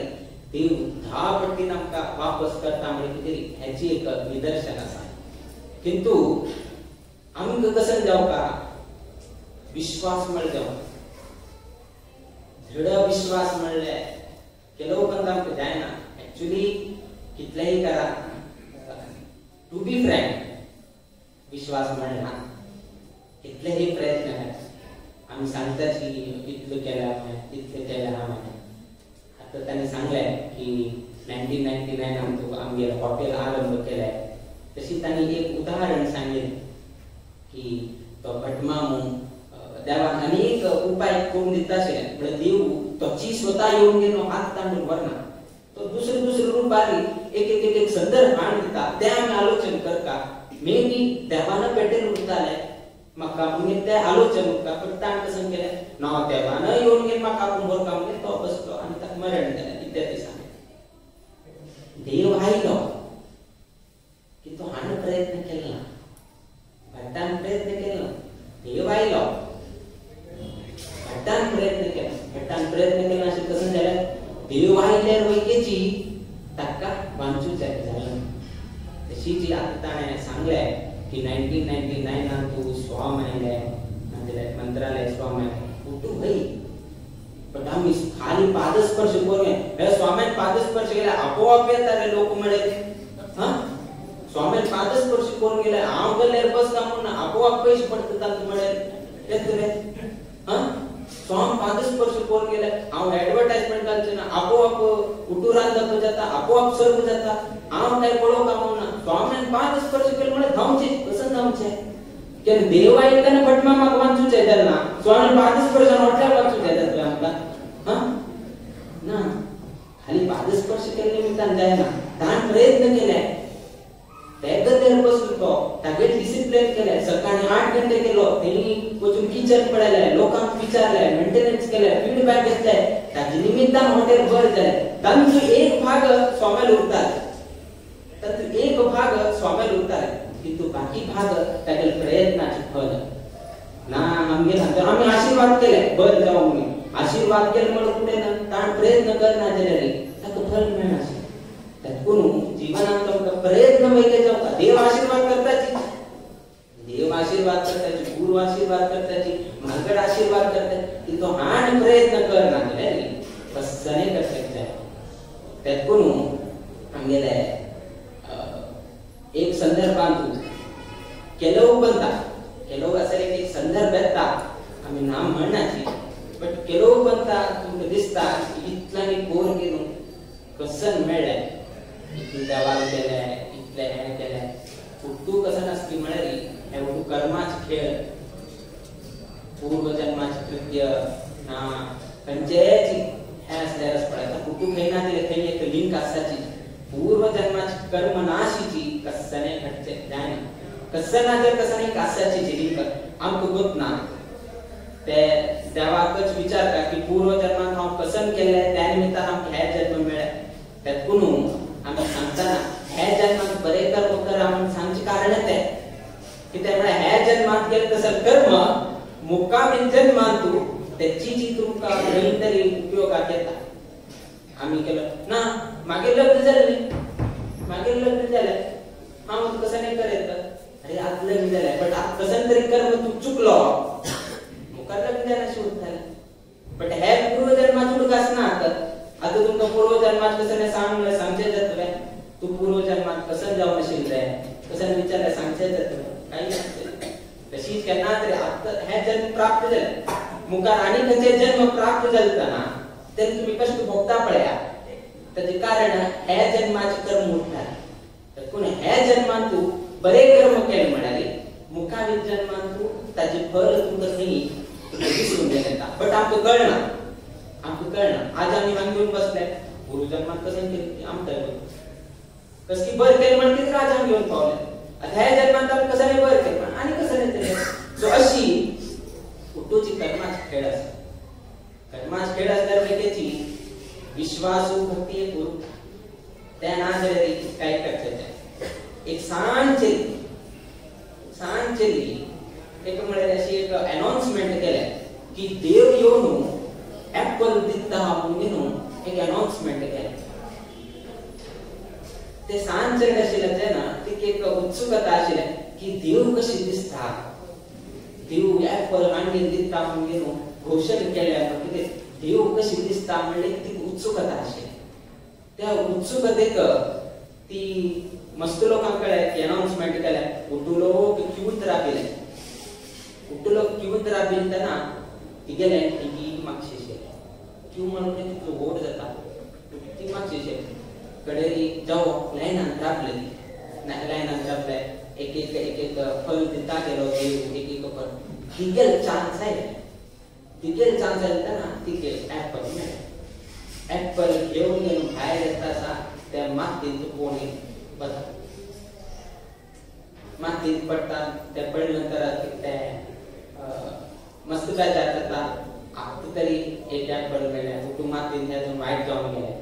देव 10 पटीन आमकां वापस करता म्हळ्यार कितें हेची एक निदर्शन आसा. किंतु आमकां कसं जावका विश्वास म्हळ्यार जावं दृढ विश्वास म्हणल्यार केलो उपरांत आमकां जायना. एक्चुअली कितलेंय करा टू बी फ्रँक विश्वास म्हणल्यार ना कितलेही प्रयत्न करा आमी सांगतात की इतलें केलें हांवें तितलें केलें हांवें. आतां ताणें सांगलें की 1999 आमचो आमगेर हॉटेल आरंभ केलें. तशी तांणी एक उदाहरण सांगलें की तो भटमामू देवान अनेक उपाय करून दिता आशिल्ले म्हळ्यार देव तोची स्वता येवन घेवन हात तांडून व्हरना तो दुसरे दुसरे रुपारी एक एक एक एक संदर्भ हाडून दिता ते आमी आलोचन करता. मे बी देवान पेटेल उरताले म्हाका म्हणजे ते आलोचन उरता पण ताण कसं केलें ना देवान येवन घेवन म्हाका आपूण व्हरता म्हणजे तो बसलो आनी ताका मरण जालें इत्यादी सांगलें. देव आयलो की तो हाणें प्रयत्न केलो ना भट्टान प्रयत्न केलो देव आयलो भट्टान प्रयत्न केलो भट्टान प्रयत्न केलो अशें कसं जाल्यार देव आयल्यार वैकेची ताका वांचूच जालें. तशी जी आतां ताणें सांगलें की 1999 तूं स्वाम आयले नाजाल्यार मंत्रालय स्वाम आयले उठू भाई पण आमी खाली पादस्पर्श करून हे स्वाम्यान पादस्पर्श केले आपोआप येता रे लोक म्हळे हा स्वाम्यान पादस्पर्श करून गेले हांव गेल्यार बसता म्हणून आपोआप पयशे पडटा तांकां म्हळे येता रे हा स्वाम पादस्पर्श करून गेले हांव एडवर्टायजमेंट घालचें ना आपोआप उठू रांदप जाता आपोआप सर्व जाता हांव काय पळोवंक ना स्वाम्यान पादस्पर्श केले म्हळ्यार धांवचें कसं धांवचें केन्ना देव आयले तेन्ना भटमामाक वाचूचें तेन्ना स्वामी पादस्पर्शान हॉटल्यार वाचूचें तुवें आमकां हा ना खाली पादस्पर्श केल्ले निमित्तान जायना ताण प्रयत्न केले ते गद्यार बसलो तो तागेर डिसिप्लीन केलें सकाळी 8 घंटे केलो तेणी वचून किचन पळयलें लोकांक विचारलें मेंटेनन्स केलें फीडबॅक घेतले ताजे निमित्तान हॉटेल बरें जालें. तांचो एक भाग स्वाम्याल उरताले तांचो एक भाग स्वाम्याल उरताले किंतु बाकी भाग तागेले प्रयत्नाचें फल ना आमगेर आमी आशिर्वाद केले बरें जावं म्हणून आशिर्वाद केले म्हणून फुडें ना ताण प्रयत्न करना जाल्यार ताका फल मेळनाशिल्लें. त्यातून जीवनात आमकां प्रयत्न वैके जावका देव आशिर्वाद करताची देव आशिर्वाद करताची गुरु आशिर्वाद करताची म्हालगड आशिर्वाद करता की तो हाण प्रयत्न करना जाल्यार कसने करपाक जाय. त्यातून आमगेले एक संदर्भांत केलो बनता केलो असं एक संदर्भ येता आमी नाम म्हणनाची कसन मेळ्ळें इतलें देवाक केलें इतलें हें केलें उट्टू कसन आसली म्हळ्यार हे उट्टू कर्माचे खेळ पूर्वजन्माचे कृत्य ना खंयचेच हें आसल्यार पळयता उट्टू खंय ना जाल्यार खंय एक लिंक आसाची पूर्वजन्माचे कर्म नाशीची कसने घडचें जायना कसना जर कसने एक आसाची जी लिंक आमकां गोत ना ते देवाकच विचारता की पूर्वजन्मात हांव कसन केल्लें त्या निमित्तान आमकां हे जन्म मेळ्ळें. तेतून आमी सांगतना हे जन्मात बरें कर्म करा म्हूण सांगचें कारण तें कित्याक म्हळ्यार हे जन्मात केलें तसं कर्म मुक्कामी जन्मांत तेची जी तुमकां खंय तरी उपयोगाक येता. आमी केलो ना मागीर लग्न जालें मागीर लग्न जालें हांव कसं नाही करत अरे आतां लग्न जालें बट आतां कसन तरी कर्म तूं चुकलो मुखार लग्न जायना उरतालें बट हे पूर्वजन्माचे उडक आसना. आतां आतां तुमकां पूर्वजन्मात कसं सांगलें सांगचें जातलें तूं पूर्वजन्मात कसं जावन आशिल्लें कसं विचारलें सांगचें जातलें कांय नासतलें. तशीच केन्ना तरी आतां हें जन्म प्राप्त जालें मुखार आनी खंयचे जन्म प्राप्त जाता तेन्ना तुमी कश्ट भोगता पळया ताचें कारण हे जन्माचें कर्म उरता. देखून हे जन्मान तूं बरें कर्म केलें म्हळ्यार मुखावेल जन्मान तूं ताचें फळ तुमकां खंय दिसून येता. बट आमकां कळना आमकां कळना आज आमी हांगा येवन बसले गुरुजन्मात कसं केलें आमकां कसली बरें केलें म्हण कितें आज आमी येवन पावले आतां ह्या जन्मांत आमी कसं नाही बरें केलें आनी कसं नाही केलें. सो अशी उट्टूची कर्माची खेळ आसा. कर्माचे खेळ आसल्यार पैकीची विश्वासू भक्ती एक उरूंक त्या ना जाल्यार काय करचें एक सान चेली सान चेली एक म्हळ्यार अशी एक अनाउन्समेंट केलें की देव येवन एप्पल दिता म्हणून एक अनाउन्समेंट केलें. ते सान चेडे आशिल्लें तेन्ना तिका एक उत्सुकता आशिल्लें की देव कशी दिसता देव एप्पल हाडून दिता म्हणून घोशण केल्या कितें देव कशी दिसता म्हणलें तिका उत्सुकता आशिल्ली. त्या उत्सुकतेक ती मस्त लोकांक कळ्ळें की अनाउन्समेंट केलें उट्टू लोक क्यूत राबिले उट्टू लोक क्यूत राबिले तेन्ना तिगेलें ती मागशें क्यू म्हणून तितलो व्हड जाता ती मागशें कडेरी जावं लायनान राबले ती लायनान राबले एक एक एक एक फल दिता गेलो देव एक एक फल तिगेल चान्स आयले तिगेल चान्स आयले तेन्ना तिगेल एप्पल मेळ्ळें. एप्पल घेवन घेवन भायर येता आसा त्या मातयेंत कोणी वता मातयेंत पडटा ते पडले नंतर ते मस्त बेजार जाता आतां तरी एक एप्पल मेळ्ळें उठून मातयेंत अजून वायट जावन गेलें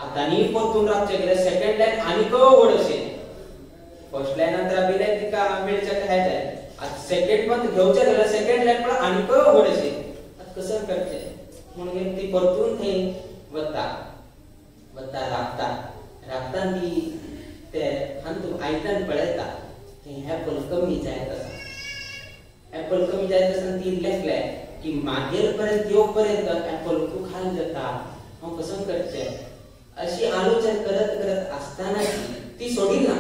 आतां आनी परतून राबचें गेलें सेकंड लायन आनीक व्हड अशें फर्स्ट लायनांत राबिल्लें तिका मेळचें काय जाय आतां सेकंड पण घेवचें जाल्यार सेकंड लायन पण आनीक व्हड अशें आतां कसं करचें म्हणून ती परतून थंय वता वता राबता राबता ती ते हातूंत आयदन पळयता थंय एप्पल कमी जायत आसा एप्पल कमी जायत आसा ती लेखलें की मागीर पर्यंत येवपर्यंत पर्यंत एप्पल खूब खाल जाता हांव कसं करचें अशी आलोचन करत करत आसतना ती सोडिना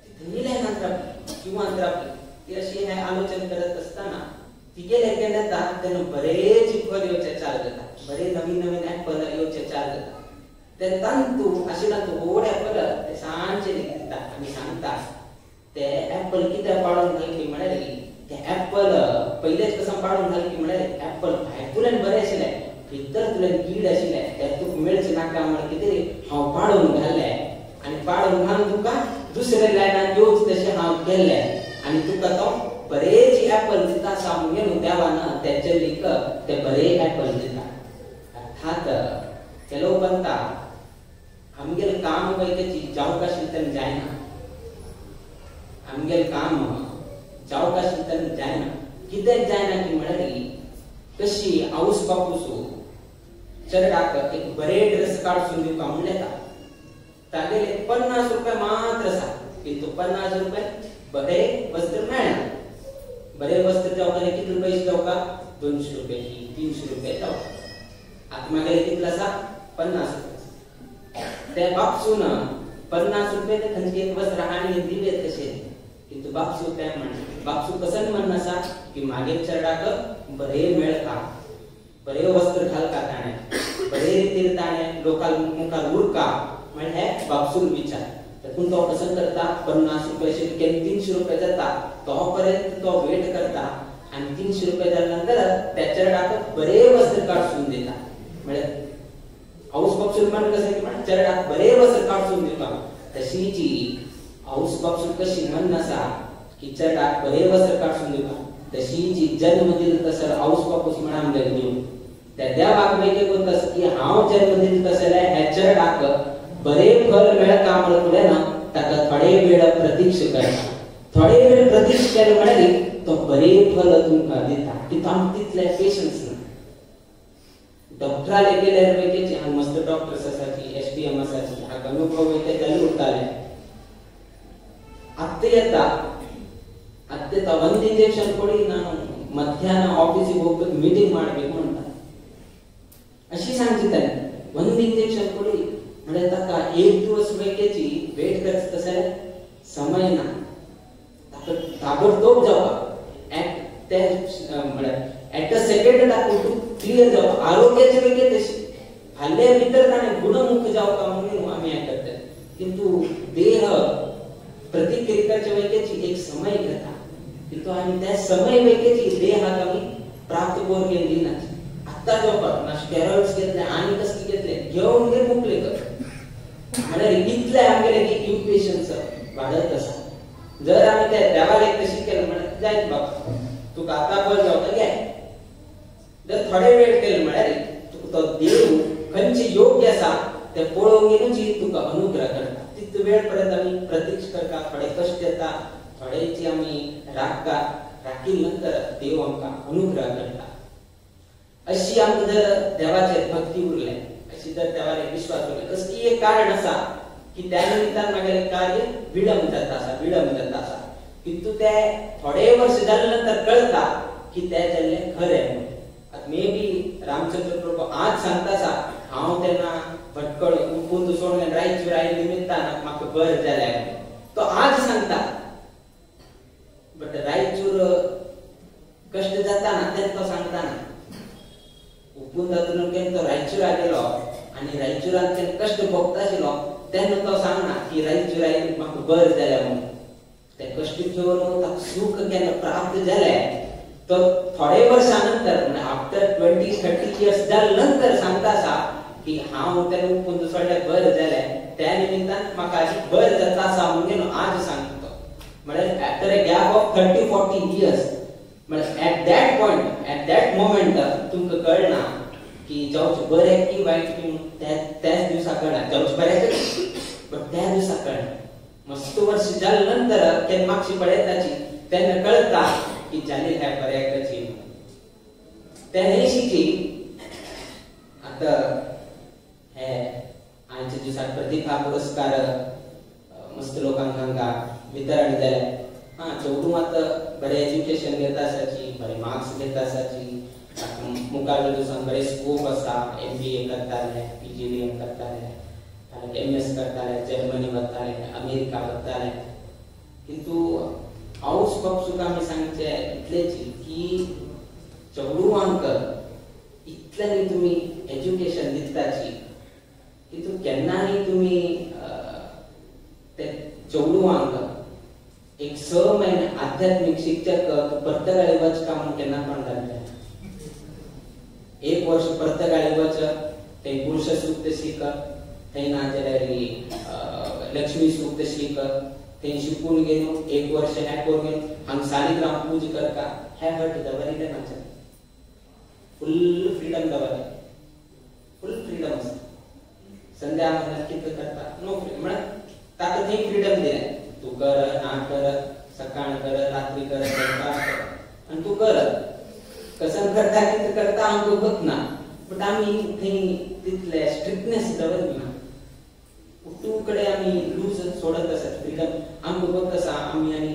ती थंय लायनांत रावली किंवा रावली ती अशी हें आलोचन करत आसतना तिगेलें केन्ना येता तेन्ना बरेच फळ येवचें चालू जाता बरे नवीन नवीन एप्पल येवचें चालू जाता तेन्ना तांतू आशिल्ला तो व्हड एप्पल ते सांजचे दिता आनी सांगता ते एप्पल कित्याक पाडून घालकी म्हळ्यार ते एप्पल पयलेच कसं पाडून घालकी म्हळ्यार एप्पल भायतुल्यान बरें आशिल्लें भितर तुल्यान कीड आशिल्लें ते तुका मेळचें नाका म्हण कितें हांव पाडून घाल्लें आनी पाडून घालून तुका दुसऱ्या लायनान येवचें तशें हांव केल्लें आनी तुका तो बरेच एप्पल दिता आसा म्हणून देवान त्या चलीक ते बरे एप्पल दिता. अर्थात ಕೆಲವು ಬಂತ आमगेले काम वैकेची जावंक आशिल्लें तेन्ना जायना आमगेले काम जावंक आशिल्लें तेन्ना जायना कित्याक जायना की म्हळ्यार कशी आवस बापूस चेरडाक एक बरे ड्रेस काडसून दिवपा म्हणलें तागेले 50 रुपया मात्र आसा किंतु 50 रुपया बरे वस्त्र मेळना. बरे वस्त्र जावका कितले पयशे जावका 200 रुपये 300 रुपये जावका. आतां मागेले कितले आसा 50 रुपये. ते बापसून 50 रुपये ते खंयचे एक वस्त्र हाडून दिले तशें किंतु बापसू ते म्हण बापसू कसन म्हण आसा की मागीर चेरडाक बरे मेळका बरे वस्त्र घालका ताणें. बरे रितीन ताणें लोकां मुखार उरका म्हळ्यार हे बापसूल विचार. तातूंत तो कसो करता 50 रुपया केन्ना 300 रुपया जाता तो पर्यंत तो वेट करता आनी 300 रुपया जाल्या नंतर त्या चेरडाक बरे वस्त्र काडसून दिता. म्हळ्यार हाऊस बापसूल म्हण कसं की म्हण चेरडाक बरे वस्त्र काडसून दिता. तशीची हाऊस बापसूल कशी म्हण आसा की चेरडाक बरे वस्त्र काडसून दिता तशीची जन्म दिल तसं हाऊस बापूस म्हण आमगे दिव त्या देवाक वेगळे कोत्ता की हांव जन्म दिल तसले ह्या चेरडाक बरे फल मेळका म्हण फुडें ना ताका थोडे वेळ प्रतीक्ष करता. थोडे वेळ प्रतीक्ष केले म्हळ्यार तो बरे फल तुमकां दिता. की आमकां तितले पेशन्स ना. डॉक्टराले गेल्यार वेगळेची हांगा मस्त डॉक्टर्स आसाची SDM आसाची हांगा अनुभव वयता जाल्यार उरताले. आत्तां येता आत्तां येता ಒಂದು ಇಂಜೆಕ್ಷನ್ ಕೊಡಿ ನಾನು ಮಧ್ಯಾಹ್ನ ಆಫೀಸಿಗೆ ಹೋಗ್ಬೇಕು ಮೀಟಿಂಗ್ ಮಾಡಬೇಕು ಅಂತ अशी सांगची ताणें ಒಂದು ಇಂಜೆಕ್ಷನ್ ಕೊಡಿ म्हळ्यार ताका एक दिवस वेगळेची वेट करता तशें समय ना ताका ताबडतोब जावपाक एट ते म्हळ्यार एट अ सेकंड ताका क्लियर जावपाक आरोग्याचे वेगळे तशी फाल्यां भितर ताणें गुणमुख जावपाक म्हणून आमी हें करतात. किंतु देह प्रतिक्रिया करचे वेगळेची एक समय घेता किंतु आमी त्या समय वेगळेची देहाक आमी प्राप्त करून दिना. आत्तां जावपाक ना स्टेरॉइड्स घेतले आनी कसले घेतले घेवन घे मोकळे कर म्हळ्यार इतले आमगेले की इम्पेशन्स वाडत आसा. जर आमी त्या देवाक एक तशी केलें म्हळ्यार जायत बाबा तुका आतां बरें जावता घे. जर थोडे वेळ केले म्हळ्यार तुका तो देव खंयचे योग्य आसा ते पळोवंक घेवची तुका अनुग्रह करता. तितलो वेळ पर्यंत आमी प्रतीक्ष करता थोडे कश्ट येता थोडेची आमी राखता राखील नंतर देव आमकां अनुग्रह करता. अशी आमकां जर देवाचेर भक्ती उरले अशी जर देवाचेर विश्वास उरले कसली एक कारण आसा की त्या निमित्तान मागीर कार्य विळंब जाता आसा विळंब जाता आसा. किंतु ते थोडे वर्ष जाले नंतर कळता की ते जाल्लें खरें म्हणून. आतां मे बी रामचंद्र प्रभू आज सांगता आसा हांव तेन्ना भटकळ उपून सोडून रायचूर आयिल्ले निमित्तान म्हाका बरें जालें म्हणून तो आज सांगता. बट रायचूर कश्ट जाता ना तेन्ना तो सांगता ना. उपून जातून केन्ना तो रायचुरा गेलो आनी रायचुरान तेन्ना कश्ट भोगता आशिल्लो तेन्ना तो सांगना की रायचूर आयिल्ले म्हाका बरें जालें म्हणून. ते कश्ट घेवन ताका सुख केन्ना प्राप्त जालें तो थोडे वर्सां नंतर म्हणजे आफ्टर 20-30 इयर्स जाले नंतर सांगता आसा की हांव तेन्ना उपून सोडल्यार बरें जालें त्या निमित्तान म्हाका बरें जाता आसा म्हणून आज सांगता. म्हळ्यार after a gap of 30-40 years म्हळ्यार at that point at that moment तुमकां कळना की जावचें बरें की वायट की त्याच दिवसा कळना जावचें बरें बट त्या दिवसा कळना. मस्त वर्ष जाले नंतर केन्ना मागशी पळयताची तेन्ना कळता की जाली ह्या बऱ्याकाची. तेन्ना आतां हे आयच्या दिसाक प्रतिभा पुरस्कार मस्त लोकांक हांगा वितरण जालें. हां चेडूं आतां बरें एज्युकेशन घेता आसाची बरे मार्क्स घेता आसाची मुखारल्या दिसान बरे स्कोप आसा MBA करताले PGDM करताले MS करताले जर्मनी वताले अमेरिका वताले. किंतु हाऊस बापसूक आमी सांगचें इतलेंच की चेडवांक इतल्यानी तुमी एज्युकेशन दिताची किंतु केन्नाय तुमी ते चेडवांक एक 6 महिने आध्यात्मिक शिक्षक पर्तगाळी वच का म्हणून केन्ना कोण घालता. एक वर्ष पर्तगाळी वच थंय पुरुष सूक्त शिक थंय ना जाल्यार लक्ष्मी सूक्त शिक थंय शिकून घेवन एक वर्ष हें करून घेवन हांगा सालिग्राम पूज करता हें हट दवरिल्लें ना. फुल फ्रिडम दवरलें फुल फ्रिडम आसा. संध्या म्हणल्यार कितें करता नो फ्रिडम म्हळ्यार ताका थंय फ्रिडम दिलें तूं कर ना कर सकाळ कर रात्री कर दनपार कर आनी तूं कर कसम करता कितें करता आमकां गोत ना. बट आमी थंय तितले स्ट्रिक्टनेस दवरना कुटुंब कडेन आमी लूज सोडत आसात फ्रिडम आमकां गोत आसा. आमी आनी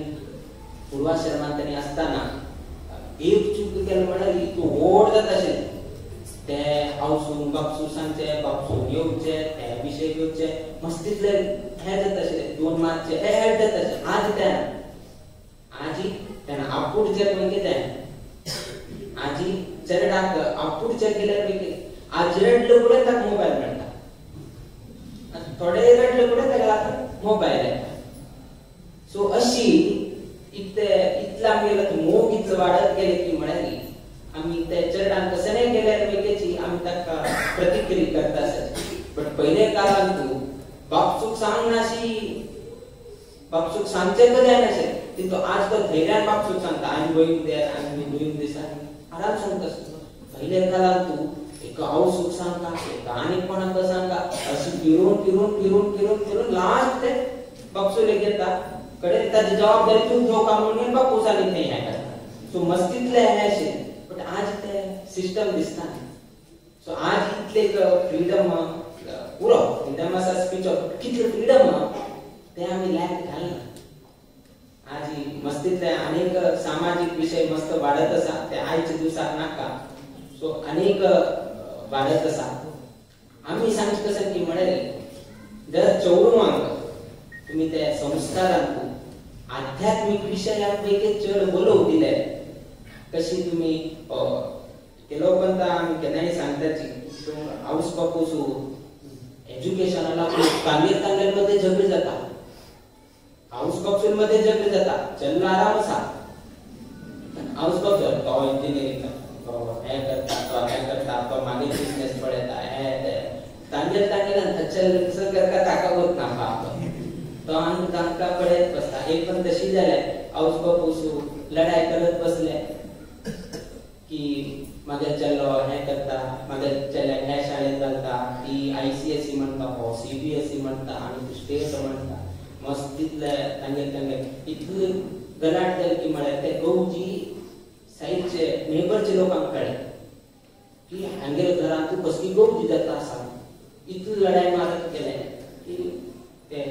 पूर्वाश्रमांत आनी आसतना एक चूक केली म्हळ्यार तूं व्हड जाता आशिल्लें ते आवसून बापसून सांगचे बापसून येवचे ते अभिषेक येवचे मस्त तितले हे जाता आशिल्लें 2 मारचे हे हेड जाता आशिल्लें. आज तेन्ना आजी तेन्ना आपूट चेक मागीर तेन्ना आजी चेरडाक आपूट चेक केल्यार मागीर आज रडलं पुढे ताका मोबायल मेळटा, थोडे रडले पुढे ताका आतां मोबायल येता. सो अशी इतले इतले आमगेलो मोग इतलो वाडत गेले की म्हळ्यार आमी ते चेरडान कशें गेल्यार वेगळी आमी ताका प्रतिक्रिया करता आसत. बट पयले काळान तूं बापसूक सांगनाशी, बापसूक सांगचें जायनाशें, तितू आज तो धैर्यान बापसूक सांगता, I am going there, I am doing this, आराम सांगता. पयले काळान तूं एक आवसूक सांगता, एक आनी कोणाक सांगता, अशी फिरून फिरून फिरून फिरून फिरून लास्ट ते बापसूक येता कडे ताजी जबाबदारी तूं घेवका म्हणून बापूस आनी थंय हें करता. सो मस्तींतलें हें अशें, बट आज ते सिस्टम दिसता. सो आज इतले फ्रीडम पुरो फ्रीडम आसा स्पीच ऑफ कितले फ्रीडम ते आमी लायक घालना. आज मस्तींतले अनेक सामाजीक विशय मस्त वाडत आसा, ते आयच्या दिवसाक नाका. सो अनेक वाडत आसा. आमी सांगचे कशें की म्हळ्यार जर चेडवांक तुमी ते संस्कारांत आध्यात्मीक विशयाक पैकी चड उलोव दिले, कशी तुमी केलो पण आमी केन्नाय सांगताची हाऊस बापूस एज्युकेशना लागून तांगेर तांगेर मध्ये झगडे जाता, हाऊस बापूस मध्ये झगडे जाता. चल्लो आराम आसा, हाऊस बापूस तो इंजिनियरिंग तो हें करता, तो हें करता, तो मागीर बिजनेस पळयता, हें तें तांगेर तांगेर चल करता, ताका वतना बाप तो आनी तांकां पळयत बसता. एक पण तशी जाल्यार हाऊस बापूस लढाय करत बसले की म्हागे चलो हें करता, म्हागे चल्याक ह्या शाळेंत घालता, ती ICSE म्हणटा, हो CBSE म्हणटा आनी स्टेट म्हणटा. मस्त तितले तांगेर तांगेर इतले गलाट जाले की म्हळ्यार ते गौजी सायडचे नेबरचे लोकांक कळ्ळें की हांगेर घरांत कसली गौजी जाता आसा. इतली लढाय मारत गेले की ते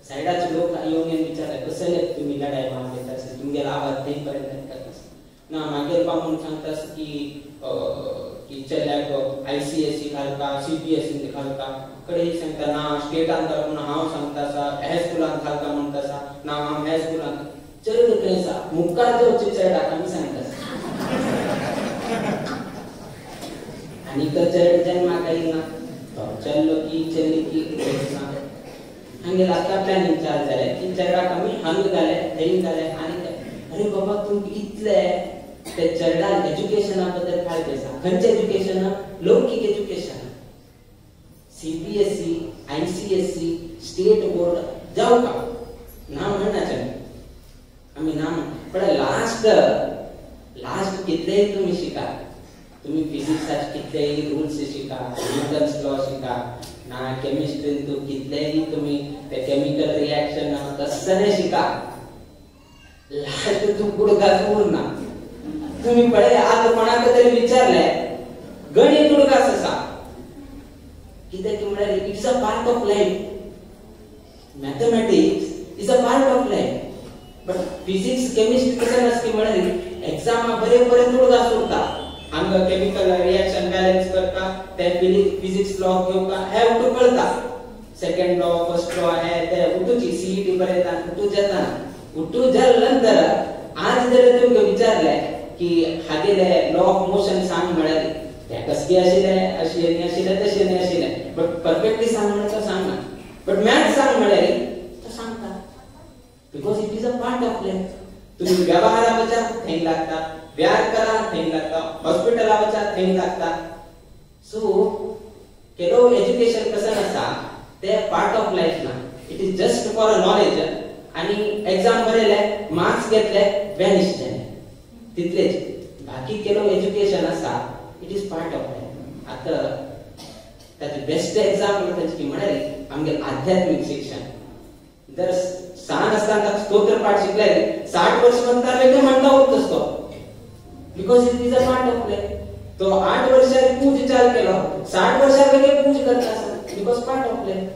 सायडाचे लोक येवन येवन विचारले कसले तुमी लढाय मारले अशें, तुमगेलो आवाज थंय पर्यंत करता. ना मागीर बा म्हूण सांगता की की चल्याक ICSE घालता, CBSE घालता. कडे सांगता ना स्टेटान घालता म्हणून हांव सांगता आसा, ह्या स्कुलान घालता म्हणटा आसा, ना हांव ह्या स्कुलान चड खंय आसा मुखार जावचे चेरडाक आमी सांगता. आनी तो चेरड जन्माक येयना, तो चल्लो की चल्ली की ना. हांगेर आतां प्लॅनिंग चालू जालें की चेरडाक आमी हांगा घाले थंय घाले. आनी अरे बाबा तुमकां इतले ते चेरडान एज्युकेशना बद्दल काळजी आसा. खंयचें एज्युकेशन? लौकीक education, CBSE, ICSE, state board जावं का ना म्हणनाचे आमी ना म्हण. पण लास्ट लास्ट कितलेय तुमी शिका, तुमी फिजिक्साचे कितलेय रुल्स शिका, न्यूटन्स लॉ शिका ना, केमिस्ट्रीन तूं कितलेय तुमी ते केमिकल रिएक्शन कसलें शिका, लास्ट तूं उडगास उरना. तुमी पळय आतां कोणाक तरी विचारलें गणीत उडगास आसा कित्याक म्हळ्यार it's a part of life. Mathematics is a part of life. But physics chemistry कशें आसता म्हळ्यार एग्जामा बरे बरे उडगास उरता. हांगा केमिकल रिएक्शन बॅलन्स करता, ते फिजिक्स लॉ घेवका हे उठू कळता, सेकंड लॉ फर्स्ट लॉ हे ते उठूची CET बरयता उठू जाता. उठू जाल्या नंतर आज जर तुमकां विचारलें की हागेले लॉ ऑफ मोशन सांग म्हळ्यार ते कसकी आशिल्लें, अशें न्ही आशिल्लें, तशें न्ही आशिल्लें, बट परफेक्टली सांग म्हळ्यार तो सांगना. बट मॅथ्स सांग म्हळ्यार तो सांगता, because it is a part of life. तुमी व्यवहारा वचा थंय लागता, व्यार करा थंय लागता, हॉस्पिटला वचा थंय लागता. सो केलो एज्युकेशन कशें आसा ते पार्ट ऑफ लायफ ना, it is just for a knowledge. आनी एग्जाम बरयले, मार्क्स घेतले, वॅनिश जाले तितलेच. बाकी केलो एज्युकेशन आसा it is part of life. आतां ताचें बेस्ट एग्जाम्पल ताचें की म्हळ्यार आमगेलें आध्यात्मीक शिक्षण. जर सान आसतना स्तोत्र पाठ शिकले 60 वर्ष म्हणटा वेगळें म्हणटा उरतस तो, because it is a part of life. तो 8 वर्षां पूज चाल केलो, 60 वर्षां वेगळे पूज करता आसा, because part of life.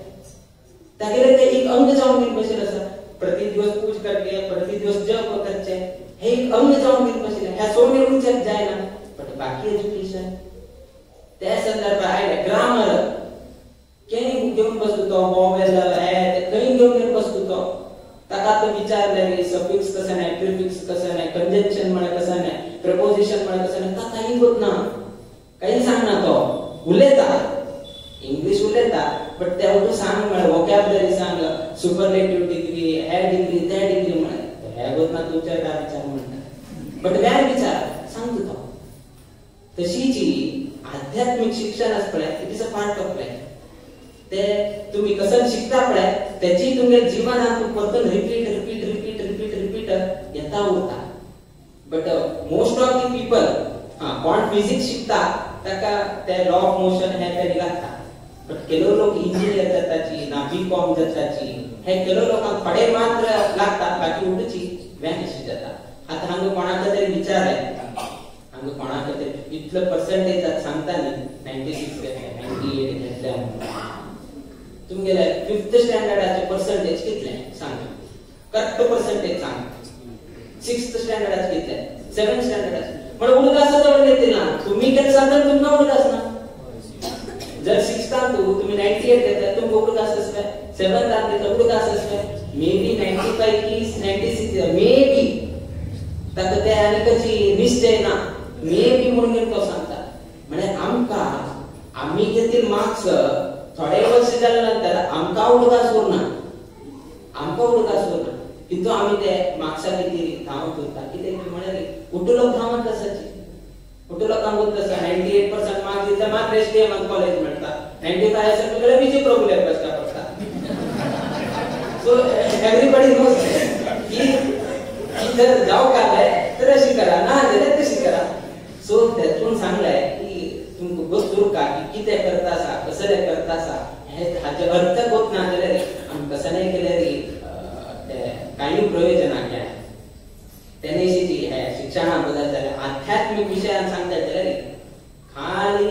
तागेले ते एक अंग जावन गेले भशेन आसा. प्रति दिवस पूज करचे, प्रति दिवस जप करचे, हे एक अंग जावन गेले भशेन, ह्या सोडून उरचें जायना. बट बाकी एज्युकेशन त्या संदर्भात आयले ग्रामर केणी घेवन बसलो तो, वॉवेल हे खंय घेवन घेवन बसलो तो. ताका आतां विचारलें सफिक्स कशें नाय, प्रिफिक्स कशें नाय, कंजंक्शन म्हळ्यार कशें नाय, प्रपोजिशन म्हळ्यार कशें नाय, ताका कांय कोत ना, कांय सांगना तो. उलयता इंग्लिश उलयता बट ते तूं सांग म्हळ्यार वोकॅबलरी सांग सुपरलेटिव्ह डिग्री हे डिग्री ते डिग्री म्हळ्यार हे गोत ना तुमच्या विचार म्हणटा बट वेर विचार सांगता तो. तशी जी आध्यात्मिक शिक्षण आसा पळय it is a part of life. ते तुम्ही कसं शिकता पळय त्याची तुमच्या जीवनात परतून repeat repeat repeat repeat repeat येता उरता. But most of the people हा कोण फिजिक्स शिकता ताका ते लॉ ऑफ मोशन हे ते लागता बट केलो लोक इंजिनियर जाताची ना बी कॉम जाताची हे केलो लोकांक थोडे मात्र लागता बाकी उडची वॅनिश जाता. आतां हांगा कोणाक तरी विचारलें हांगा कोणाक तरी इतलो पर्संटेज सांगता न्ही 96 घेतले 98 घेतले तुमगेले 5th स्टँडर्डाचे पर्संटेज कितले सांग करेक्ट पर्संटेज सांग 6th स्टँडर्डाचे कितले 7th स्टँडर्डाचे पण उडगास जवळ घेतील ना तुम्ही केलं साधन तुमकां उडगास ना. जर 6थान तुम्ही 98 घेतले तुमकां उडगास आसले 7थान घेतले उडगास आसले मे बी 95 की 96 मे बी ताका ते आनी कशी निश्चय ना मे बी म्हणून तो सांगता. म्हणजे आमकां आमी घेतील मार्क्स थोडे वर्ष जाल्या नंतर आमकां उडगास उरना आमकां उडगास उरना किंतु आमी ते मार्क्सा खातीर धांवत उरता. कितें म्हळ्यार उठू लोक धांवत आसाची उठू लोकांक गोत आसा 98% मार्क्स दितले मात्र एसडीएम कॉलेज मेळटा 95 आसा तुगेले बीजी प्रॉब्लेम बसता पडटा. सो एवरीबडी नोज की जर जावं काय तर अशी करा ना जाल्यार तशी करा. सो तेतून सांगलें की तुमकां गोत उरका की कितें करता आसा कसलें करता आसा हे हाचे अर्थ गोत ना जाल्यार आमी कसलें केल्यार कांय प्रयोजन घ्या. तेन्ना हे शिक्षणा बदल जाल्यार आध्यात्मिक विशयान सांगता जाल्यार खाली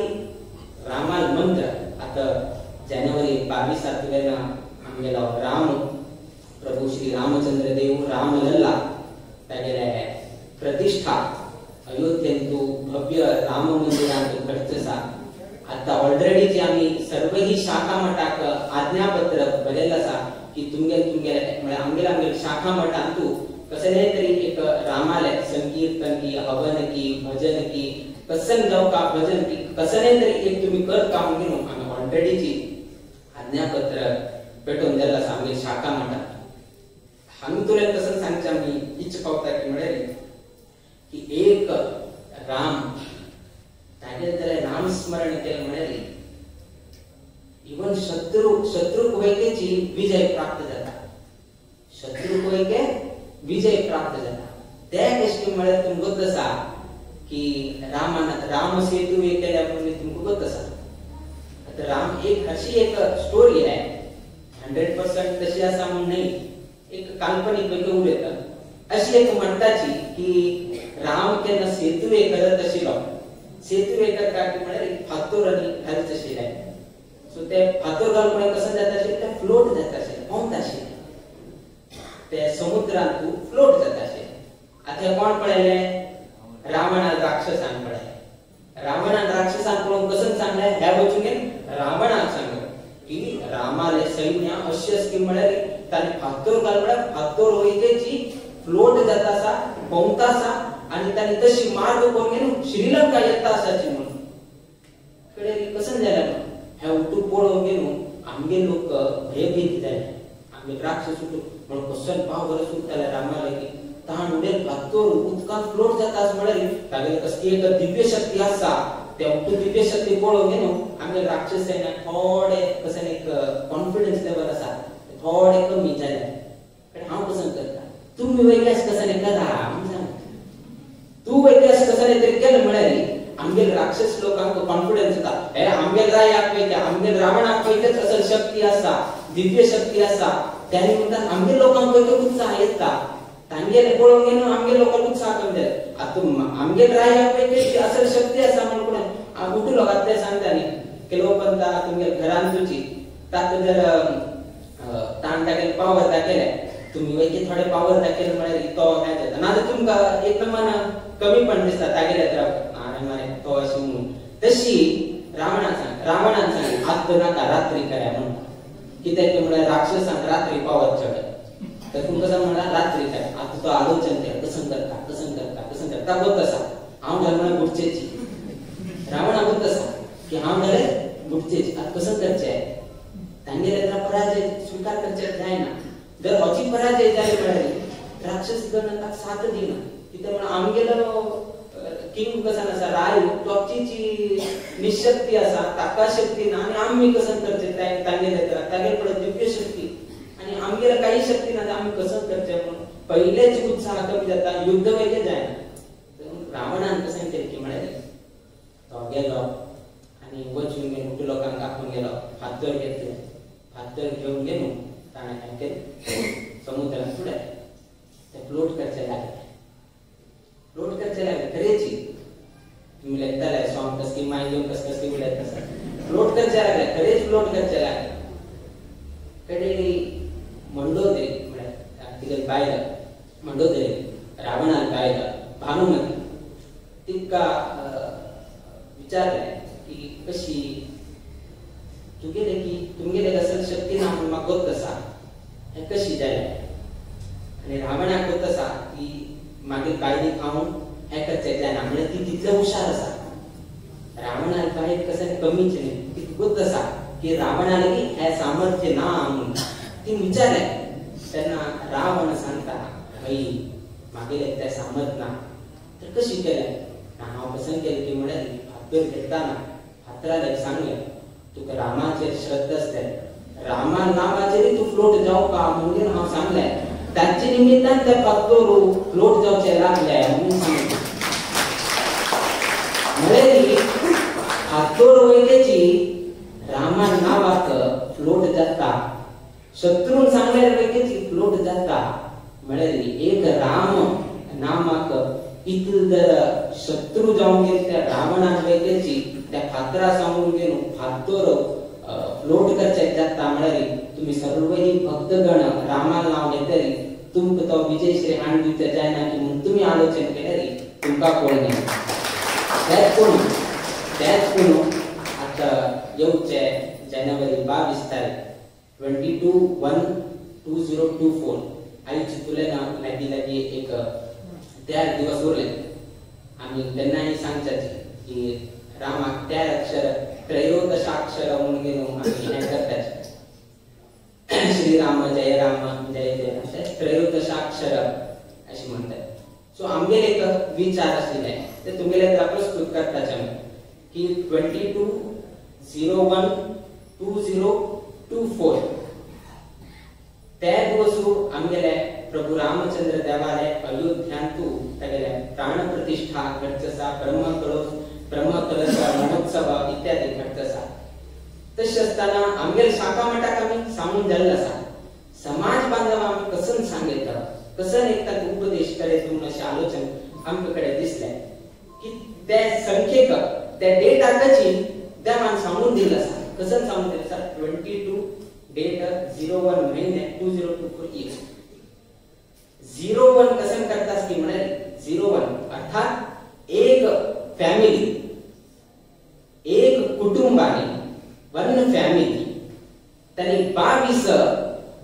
रामाल मंत्र. आतां जानेवारी 22 तुवें आमगेलो राम प्रभू श्री रामचंद्र देव रामलल्ला तागेले प्रतिष्ठा अयोध्येंतु भव्य राम मंदिरांत घडच आसा. आतां ऑलरेडी जी आमी सर्वही शाखा मठाक आज्ञापत्र बरयल्लें आसा की तुमगेले तुमगेले म्हळ्यार आमगेले आमगेले शाखा मठांतू कसलें तरी एक रामाले संकीर्तन की हवन की भजन की कसन जावं का भजन की कसलें तरी एक तुमी कर काम घेवन आमी ऑलरेडीची आज्ञापत्र पेटोवन दिल्लें आसा आमगेले शाखा मठांत. हांगा तुवें कसं सांगचें आमी इच्छा पावता की म्हळ्यार की एक राम तागेले जाल्यार रामस्मरण केलें म्हळ्यार इवन शत्रू शत्रू वैकेची विजय प्राप्त जाता शत्रू वैके विजय प्राप्त जाता. ते कशें म्हळ्यार तुमकां गोत आसा की रामान राम सेतू एक केल्या म्हणून तुमकां गोत आसा. आतां राम एक अशी एक स्टोरी आहे 100% तशी आसा म्हूण न्ही एक काल्पनीक पैकी उलयता. अशी एक म्हणटाची की राम केन्ना सेतू एक करत आशिल्लो सेतू एक करता म्हळ्यार एक फातोर आनी घालच आशिल्लें. सो ते फातोर घालून म्हळ्यार कसं जाता आशिल्लें ते फ्लोट जाता आशिल्लें पोंवता आशिल्लें ते समुद्रांतू फ्लोट जाता आशिल्लें. आतां कोण पळयलें रावणान राक्षसान पळयलें. रावणान राक्षसान पळोवन कसं सांगलें ह्या वचून रावणाक सांगलें की रामाले सैन्य अशें आसा की म्हळ्यार ताणें फातोर घाल म्हळ्यार फातोर वयतेची फ्लोट जाता आसा पोंवता आसा आनी ताणें तशी मार्ग करून घेवन श्रीलंका येता आसाची म्हणून कडेन कसं जालें म्हणून हे उठू पळोवन घेवन आमगे लोक भयभीत जाले आमगे राक्षस उठू म्हणून कसं पाव बरो सुट्टाले रामाले की ताण उडयल फातोर उदकांत फ्लोट जाता आसा म्हळ्यार तागेली कसली एक दिव्य शक्ती आसा ते उठू दिव्य शक्ती पळोवन घेवन आमगे राक्षस थोडे कसं एक कॉन्फिडन्स लेवल आसा थोडे कमी जाले. पण हांव कसं करता तुमी वैक्यास कसं करा म्हणून सांगता तूं वैक्यास कसं तरी केलें म्हळ्यार आमगेले राक्षस लोकांक कॉन्फिडन्स येता हे आमगेले रायाक पळयता आमगेले रावणाक पळयताच असल शक्ती आसा दिव्य शक्ती आसा त्यानी म्हणटात आमगे लोकांक पळयता उत्साह येता तांगेले पळोवन घेवन आमगे लोकांक उत्साह कमी जाता. आतां आमगेले रायाक पळयता असल शक्ती आसा म्हणून कोण उठू लोकांतले सांगता न्ही केलो पंता तुमगेले घरान तुजी तातूंत जर ताण तागेले पावर दाखयले तुमी वयके थोडे पावर दाखयले म्हळ्यार तो हें जाता ना जाल्यार तुमकां एकदम कमीपण दिसता तागेले अरे मरे तो अशें म्हणून. तशी रावणान सांग रावणान सांग आत्तां नाका रात्री करा म्हणटा कित्याक म्हळ्यार राक्षसांक रात्री पावर चड तर तुमकां सांग म्हळ्यार रात्री करा. आतां तो आलोचन केलें कसं करता कसं करता कसं करता गोत आसा हांव घाल म्हळ्यार गुडचेची रावणा गोत आसा की हांव जाल्यार बुडचेच आतां कसो करचें तांगेले पराजय स्विकार करचे जायना जर होची पराजय जाली म्हळ्यार राक्षस गण ताका साथ दिना कित्याक म्हणून आमगेलो किंग कसन आसा राय तोची निशक्ती आसा ताका शक्ती ना आनी आमी कसन करचें तांगेले तर तागेले पळय दिव्य शक्ती आनी आमगेले काही शक्ती ना आमी कसन करचें म्हणून पहिलेच उत्साह कमी जाता युद्ध वेगळे जायना. रावणान कशें केलें की म्हळ्यार तो गेलो आनी वचून मोठ्या लोकांक आपोवन गेलो फातर घेतले फातर घेवन गेलो ताणें काय केलें समुद्रांत उडयलें ते फ्लोट करचे लागले फ्लोट करचे लागले खरेची तुम्ही लेखताले सॉंग कसली माय घेवन कस कसली उलयत आसा फ्लोट करचे लागले खरेच फ्लोट करचे लागले कडे मंडोदरी म्हळ्यार तिगेली बायल मंडोदरी रावणान बायल भानुमती तिका विचारलें की कशी तुगेले की तुमगेले कसं शक्ती ना म्हणून म्हाका गोत आसा हें कशी जालें आनी रावणाक गोत आसा की मागीर बायली खावन हें करचें जायना म्हळ्यार ती तितले हुशार आसा रावणाक बायल कसं कमीच न्ही ती गोत आसा की रावणाले की हें सामर्थ्य ना म्हणून ती विचारलें तेन्ना रावण सांगता भाई मागीर तें सामर्थ्य ना तर कशी केलें हांव पसंत केलें की म्हळ्यार फातर घेताना फातराक सांगलें तुका रामाचेर श्रद्धा आसले रामा नामाचेर तूं फ्लोट जावपा म्हणून हांव सांगलें ताचे निमित्तान त्या फातर फ्लोट जावचें लागलें म्हणून सांगलें. म्हळ्यार फातर वयल्याची रामा नावाक फ्लोट जाता शत्रून सांगल्यार वयल्याची फ्लोट जाता म्हळ्यार एक राम नामाक इतले जर शत्रू जावन गेले त्या रावणान वयल्याची त्या फातरा सांगून गेलो फातर फ्लोट करचे जाता म्हळ्यार तुम्ही सर्वही भक्तगण रामान नाव घेतरी तुमकां तो विजय श्री हाडून दिवचे जायना की म्हणून तुमी आलोचन केल्यारी तुमकां कोण न्ही. त्याच कोण आतां येवचे जानेवारी 22 तारीख 22/1/2024 आयज तुलेना लागीं लागीं एक 13 दिवस उरले आमी तेन्नाय सांगचाची की रामाक 13 अक्षर त्रयोदशाक्षर म्हणून गेलो आमी हें करताचे श्री राम जय राम जय जय राम त्रयोदशाक्षर अशें म्हणटात. सो आमगेले एक विचार आशिल्ले ते तुमगेले प्रस्तुत करताचे आमी की 22/01/2024 त्या दिवसू आमगेले प्रभु रामचंद्र देवाले अयोध्यांतु तागेले प्राण प्रतिष्ठा घडच आसा ब्रह्मकलश महोत्सव इत्यादी घडच आसा. तशें आसतना आमगेले शाखा मठाक आमी सांगून जाल्लो आसा समाज बांधव आमी कसन सांगयता कसन एक तांकां उपदेश करीत म्हणून अशें आलोचन आमकां कडेन दिसलें की त्या संख्येक त्या डेटाकची देवान सांगून दिल्लो आसा कसन सांगून दिल्लो आसा 22 डेट 01 महिने 2024 इयर 01 कसन करतास की म्हळ्यार 01 अर्थात एक फॅमिली एक कुटुंबाने वन फॅमिली त्यांनी 22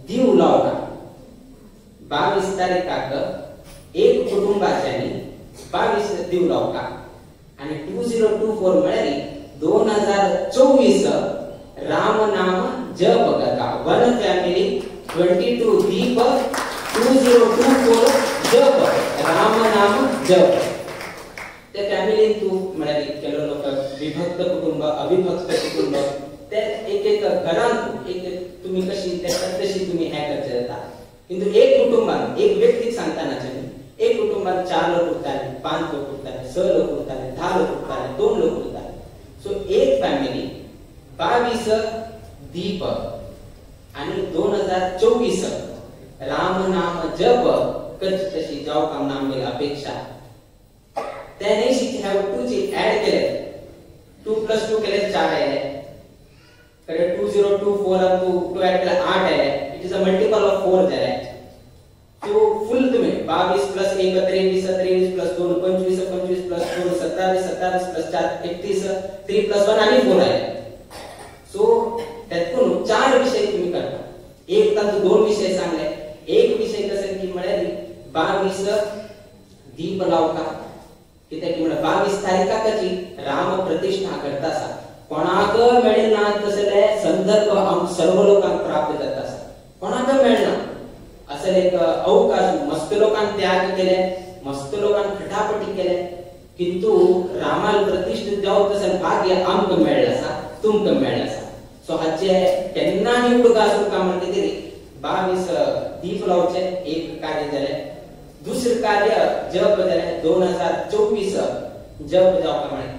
दीव लावका 22 तारीखाक एक कुटुंबाच्यानी 22 दीव लावका आणि 2024 म्हळ्यार 2024 राम नाम जप करता वन फॅमिली 22 दीप 2024 जप राम नाम जप. त्या फॅमिलीन तूं म्हळ्यार केलो लोक विभक्त कुटुंब अविभक्त कुटुंब ते एक एक घरांत एक तुमी कशी तशी तुमी हें करचें जाता. किंतु एक कुटुंबान एक व्यक्तीक सांगता नाचे एक कुटुंबान 4 लोक उरताले 5 लोक उरताले 6 लोक उरताले 10 लोक उरताले 2 लोक उरताले. सो एक फॅमिली 22 दीप आणि 2024 राम नाम जप करची तशी जावपाक आमगेली अपेक्षा. त्याने ह्या 2 ची ऍड केले 2 + 2 केले 4 आयले कडे 2024 2 2 ऍड केले 8 आयले it is a multiple of 4 जाले. सो फुल तुम्ही 22 + 1 23 23 + 2 25 25 + 2 27 27 + 4 31 3 + 1 आणि 4 आयले. सो त्यातून 4 विषय तुम्ही करता एक तांतूत 2 विषय सांगले एक विषय कसं की म्हळ्यार 22 दीप लावका कित्याक की म्हळ्यार 22 तारीखाकची राम प्रतिष्ठा करता आसा कोणाक मेळना तसले संदर्भ आम सर्व लोकांक प्राप्त जाता आसा, कोणाक मेळना असले एक अवकाश. मस्त लोकांक त्याग केले, मस्त लोकांक खटापटी केले, किंतु रामाल प्रतिष्ठित जावं तसले भाग्य आमकां मेळ्ळें आसा, तुमकां मेळ्ळें आसा. सो हाचे केन्नाय उडगास उरता म्हणटा तरी 22 दीप लावचे एक कार्य जालें. दुसरें कार्य जप जालें 2024 जप जावपा म्हळें.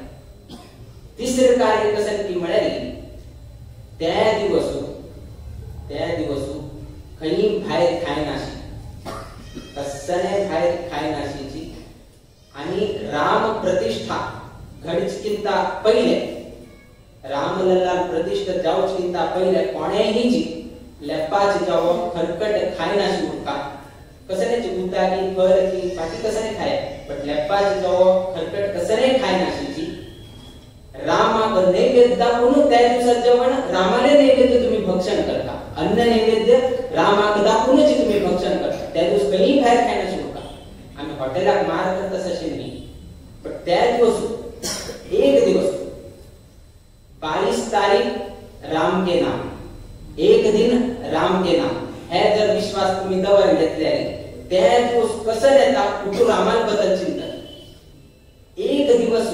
तिसरें कार्य कशें की म्हळ्यार त्या दिवस खंय भायर खायनाशी, कसलें भायर खायनाशीची आनी राम प्रतिष्ठा घडचकिंता पयले, रामलल्ला प्रतिष्ठा जावचकिंता पयले कोणेंही लेपाचे जावं खरकट खायनाशी उरता. कसलें उतारी फळ की बाकी कसलें खाय, बट लेपाचे जावं खरकट कसलें खायनाशीची. रामाक नैवेद्य दाखोवन त्या दिवसा जेवण रामाले नैवेद्य तुम्ही भक्षण करता, अन्न नैवेद्य रामाक दाखोवनच तुम्ही भक्षण करता. त्या दिवस खंय भायर खायनाशी उरता. आमी हॉटेलाक मार करता तशें न्ही, पण त्या दिवस एक दिवस 22 तारीख राम के नाम, एक दिन राम के नाम हे जर विश्वास तुम्ही दवर घेतले त्या दिवस कसं येता कुठून रामाल बद्दल चिंतन. एक दिवस,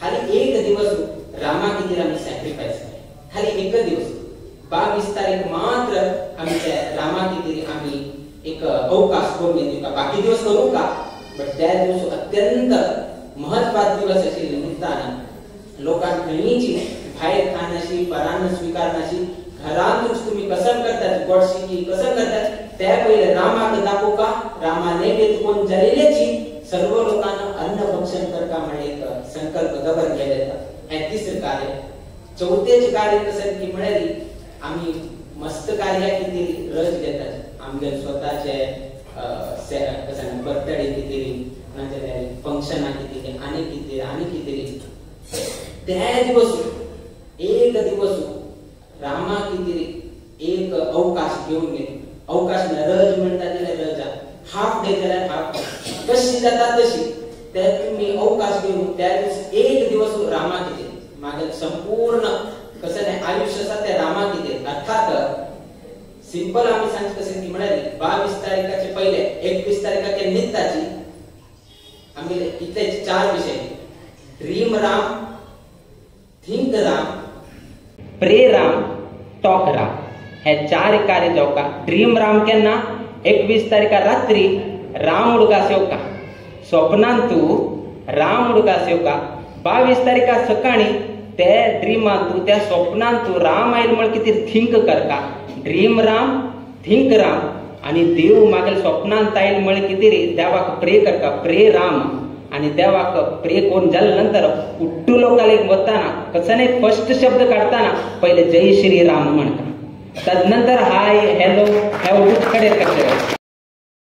खाली एक दिवस रामा किती आम्ही सॅक्रिफायस केले, खाली एक दिवस 22 तारीख मात्र आम्ही त्या रामा किती आम्ही एक अवकाश करून घेतली. बाकी दिवस करू का, बट त्या दिवस अत्यंत महत्वाचा दिवस अशी निमित्तानं लोकांक खंयची भायर खानाशी परान्न स्वीकारनाशी घरांतूच तुम्ही कसं करतात गोडशी की कसं करतात त्या पहिले रामाक दाखवू का, रामा नैवेद्य कोण जालेल्याची सर्व लोकांना अन्न भक्षण करका म्हण एक संकल्प दबर केले. हे तिसरे कार्य. चौथेच कार्य कसं की म्हळ्यार आम्ही मस्त कार्य किती रज घेतात आमगे स्वतःचे कसं बर्थडे किती नाजाल्यार फंक्शना किती आनी किती आनी किती. त्या दिवस एक दिवस रामा किती एक अवकाश घेऊन घे. अवकाश रज म्हणटा जाल्यार रजा, हाफ डे जाल्यार हाफ डे, कशी जाता तशी त्या तुम्ही अवकाश घेऊन त्या दिवस एक दिवस रामा किती मागे संपूर्ण कसं नाही आयुष्य आसा ते रामा किती. अर्थात सिंपल आम्ही सांगचे कशें की म्हळ्यार 22 तारीखाचे पहिले 21 तारीखाचे नित्ताची आमगे इतले 4 विशय, dream Ram, think Ram, pray Ram, talk Ram, हे 4 कार्य जावका. ड्रीम राम केन्ना 21 तारीखा रात्री राम उडगास येवका, स्वप्नांत तूं राम उडगास येवका. 22 तारीखा सकाळी ते ड्रीमांत तूं त्या स्वप्नांत तूं राम आयल म्हण कितें थिंक करता, ड्रीम राम थिंक राम. आनी देव मागीर स्वप्नांत आयल म्हण कितें देवाक प्रे करता, प्रे राम. आनी देवाक प्रे करून जाले नंतर उट्टू लोकांक वताना कसने फर्स्ट शब्द काडताना पहिले जय श्री राम म्हणटा, तदनंतर हाय हॅलो हे उठूच कडेन कशें.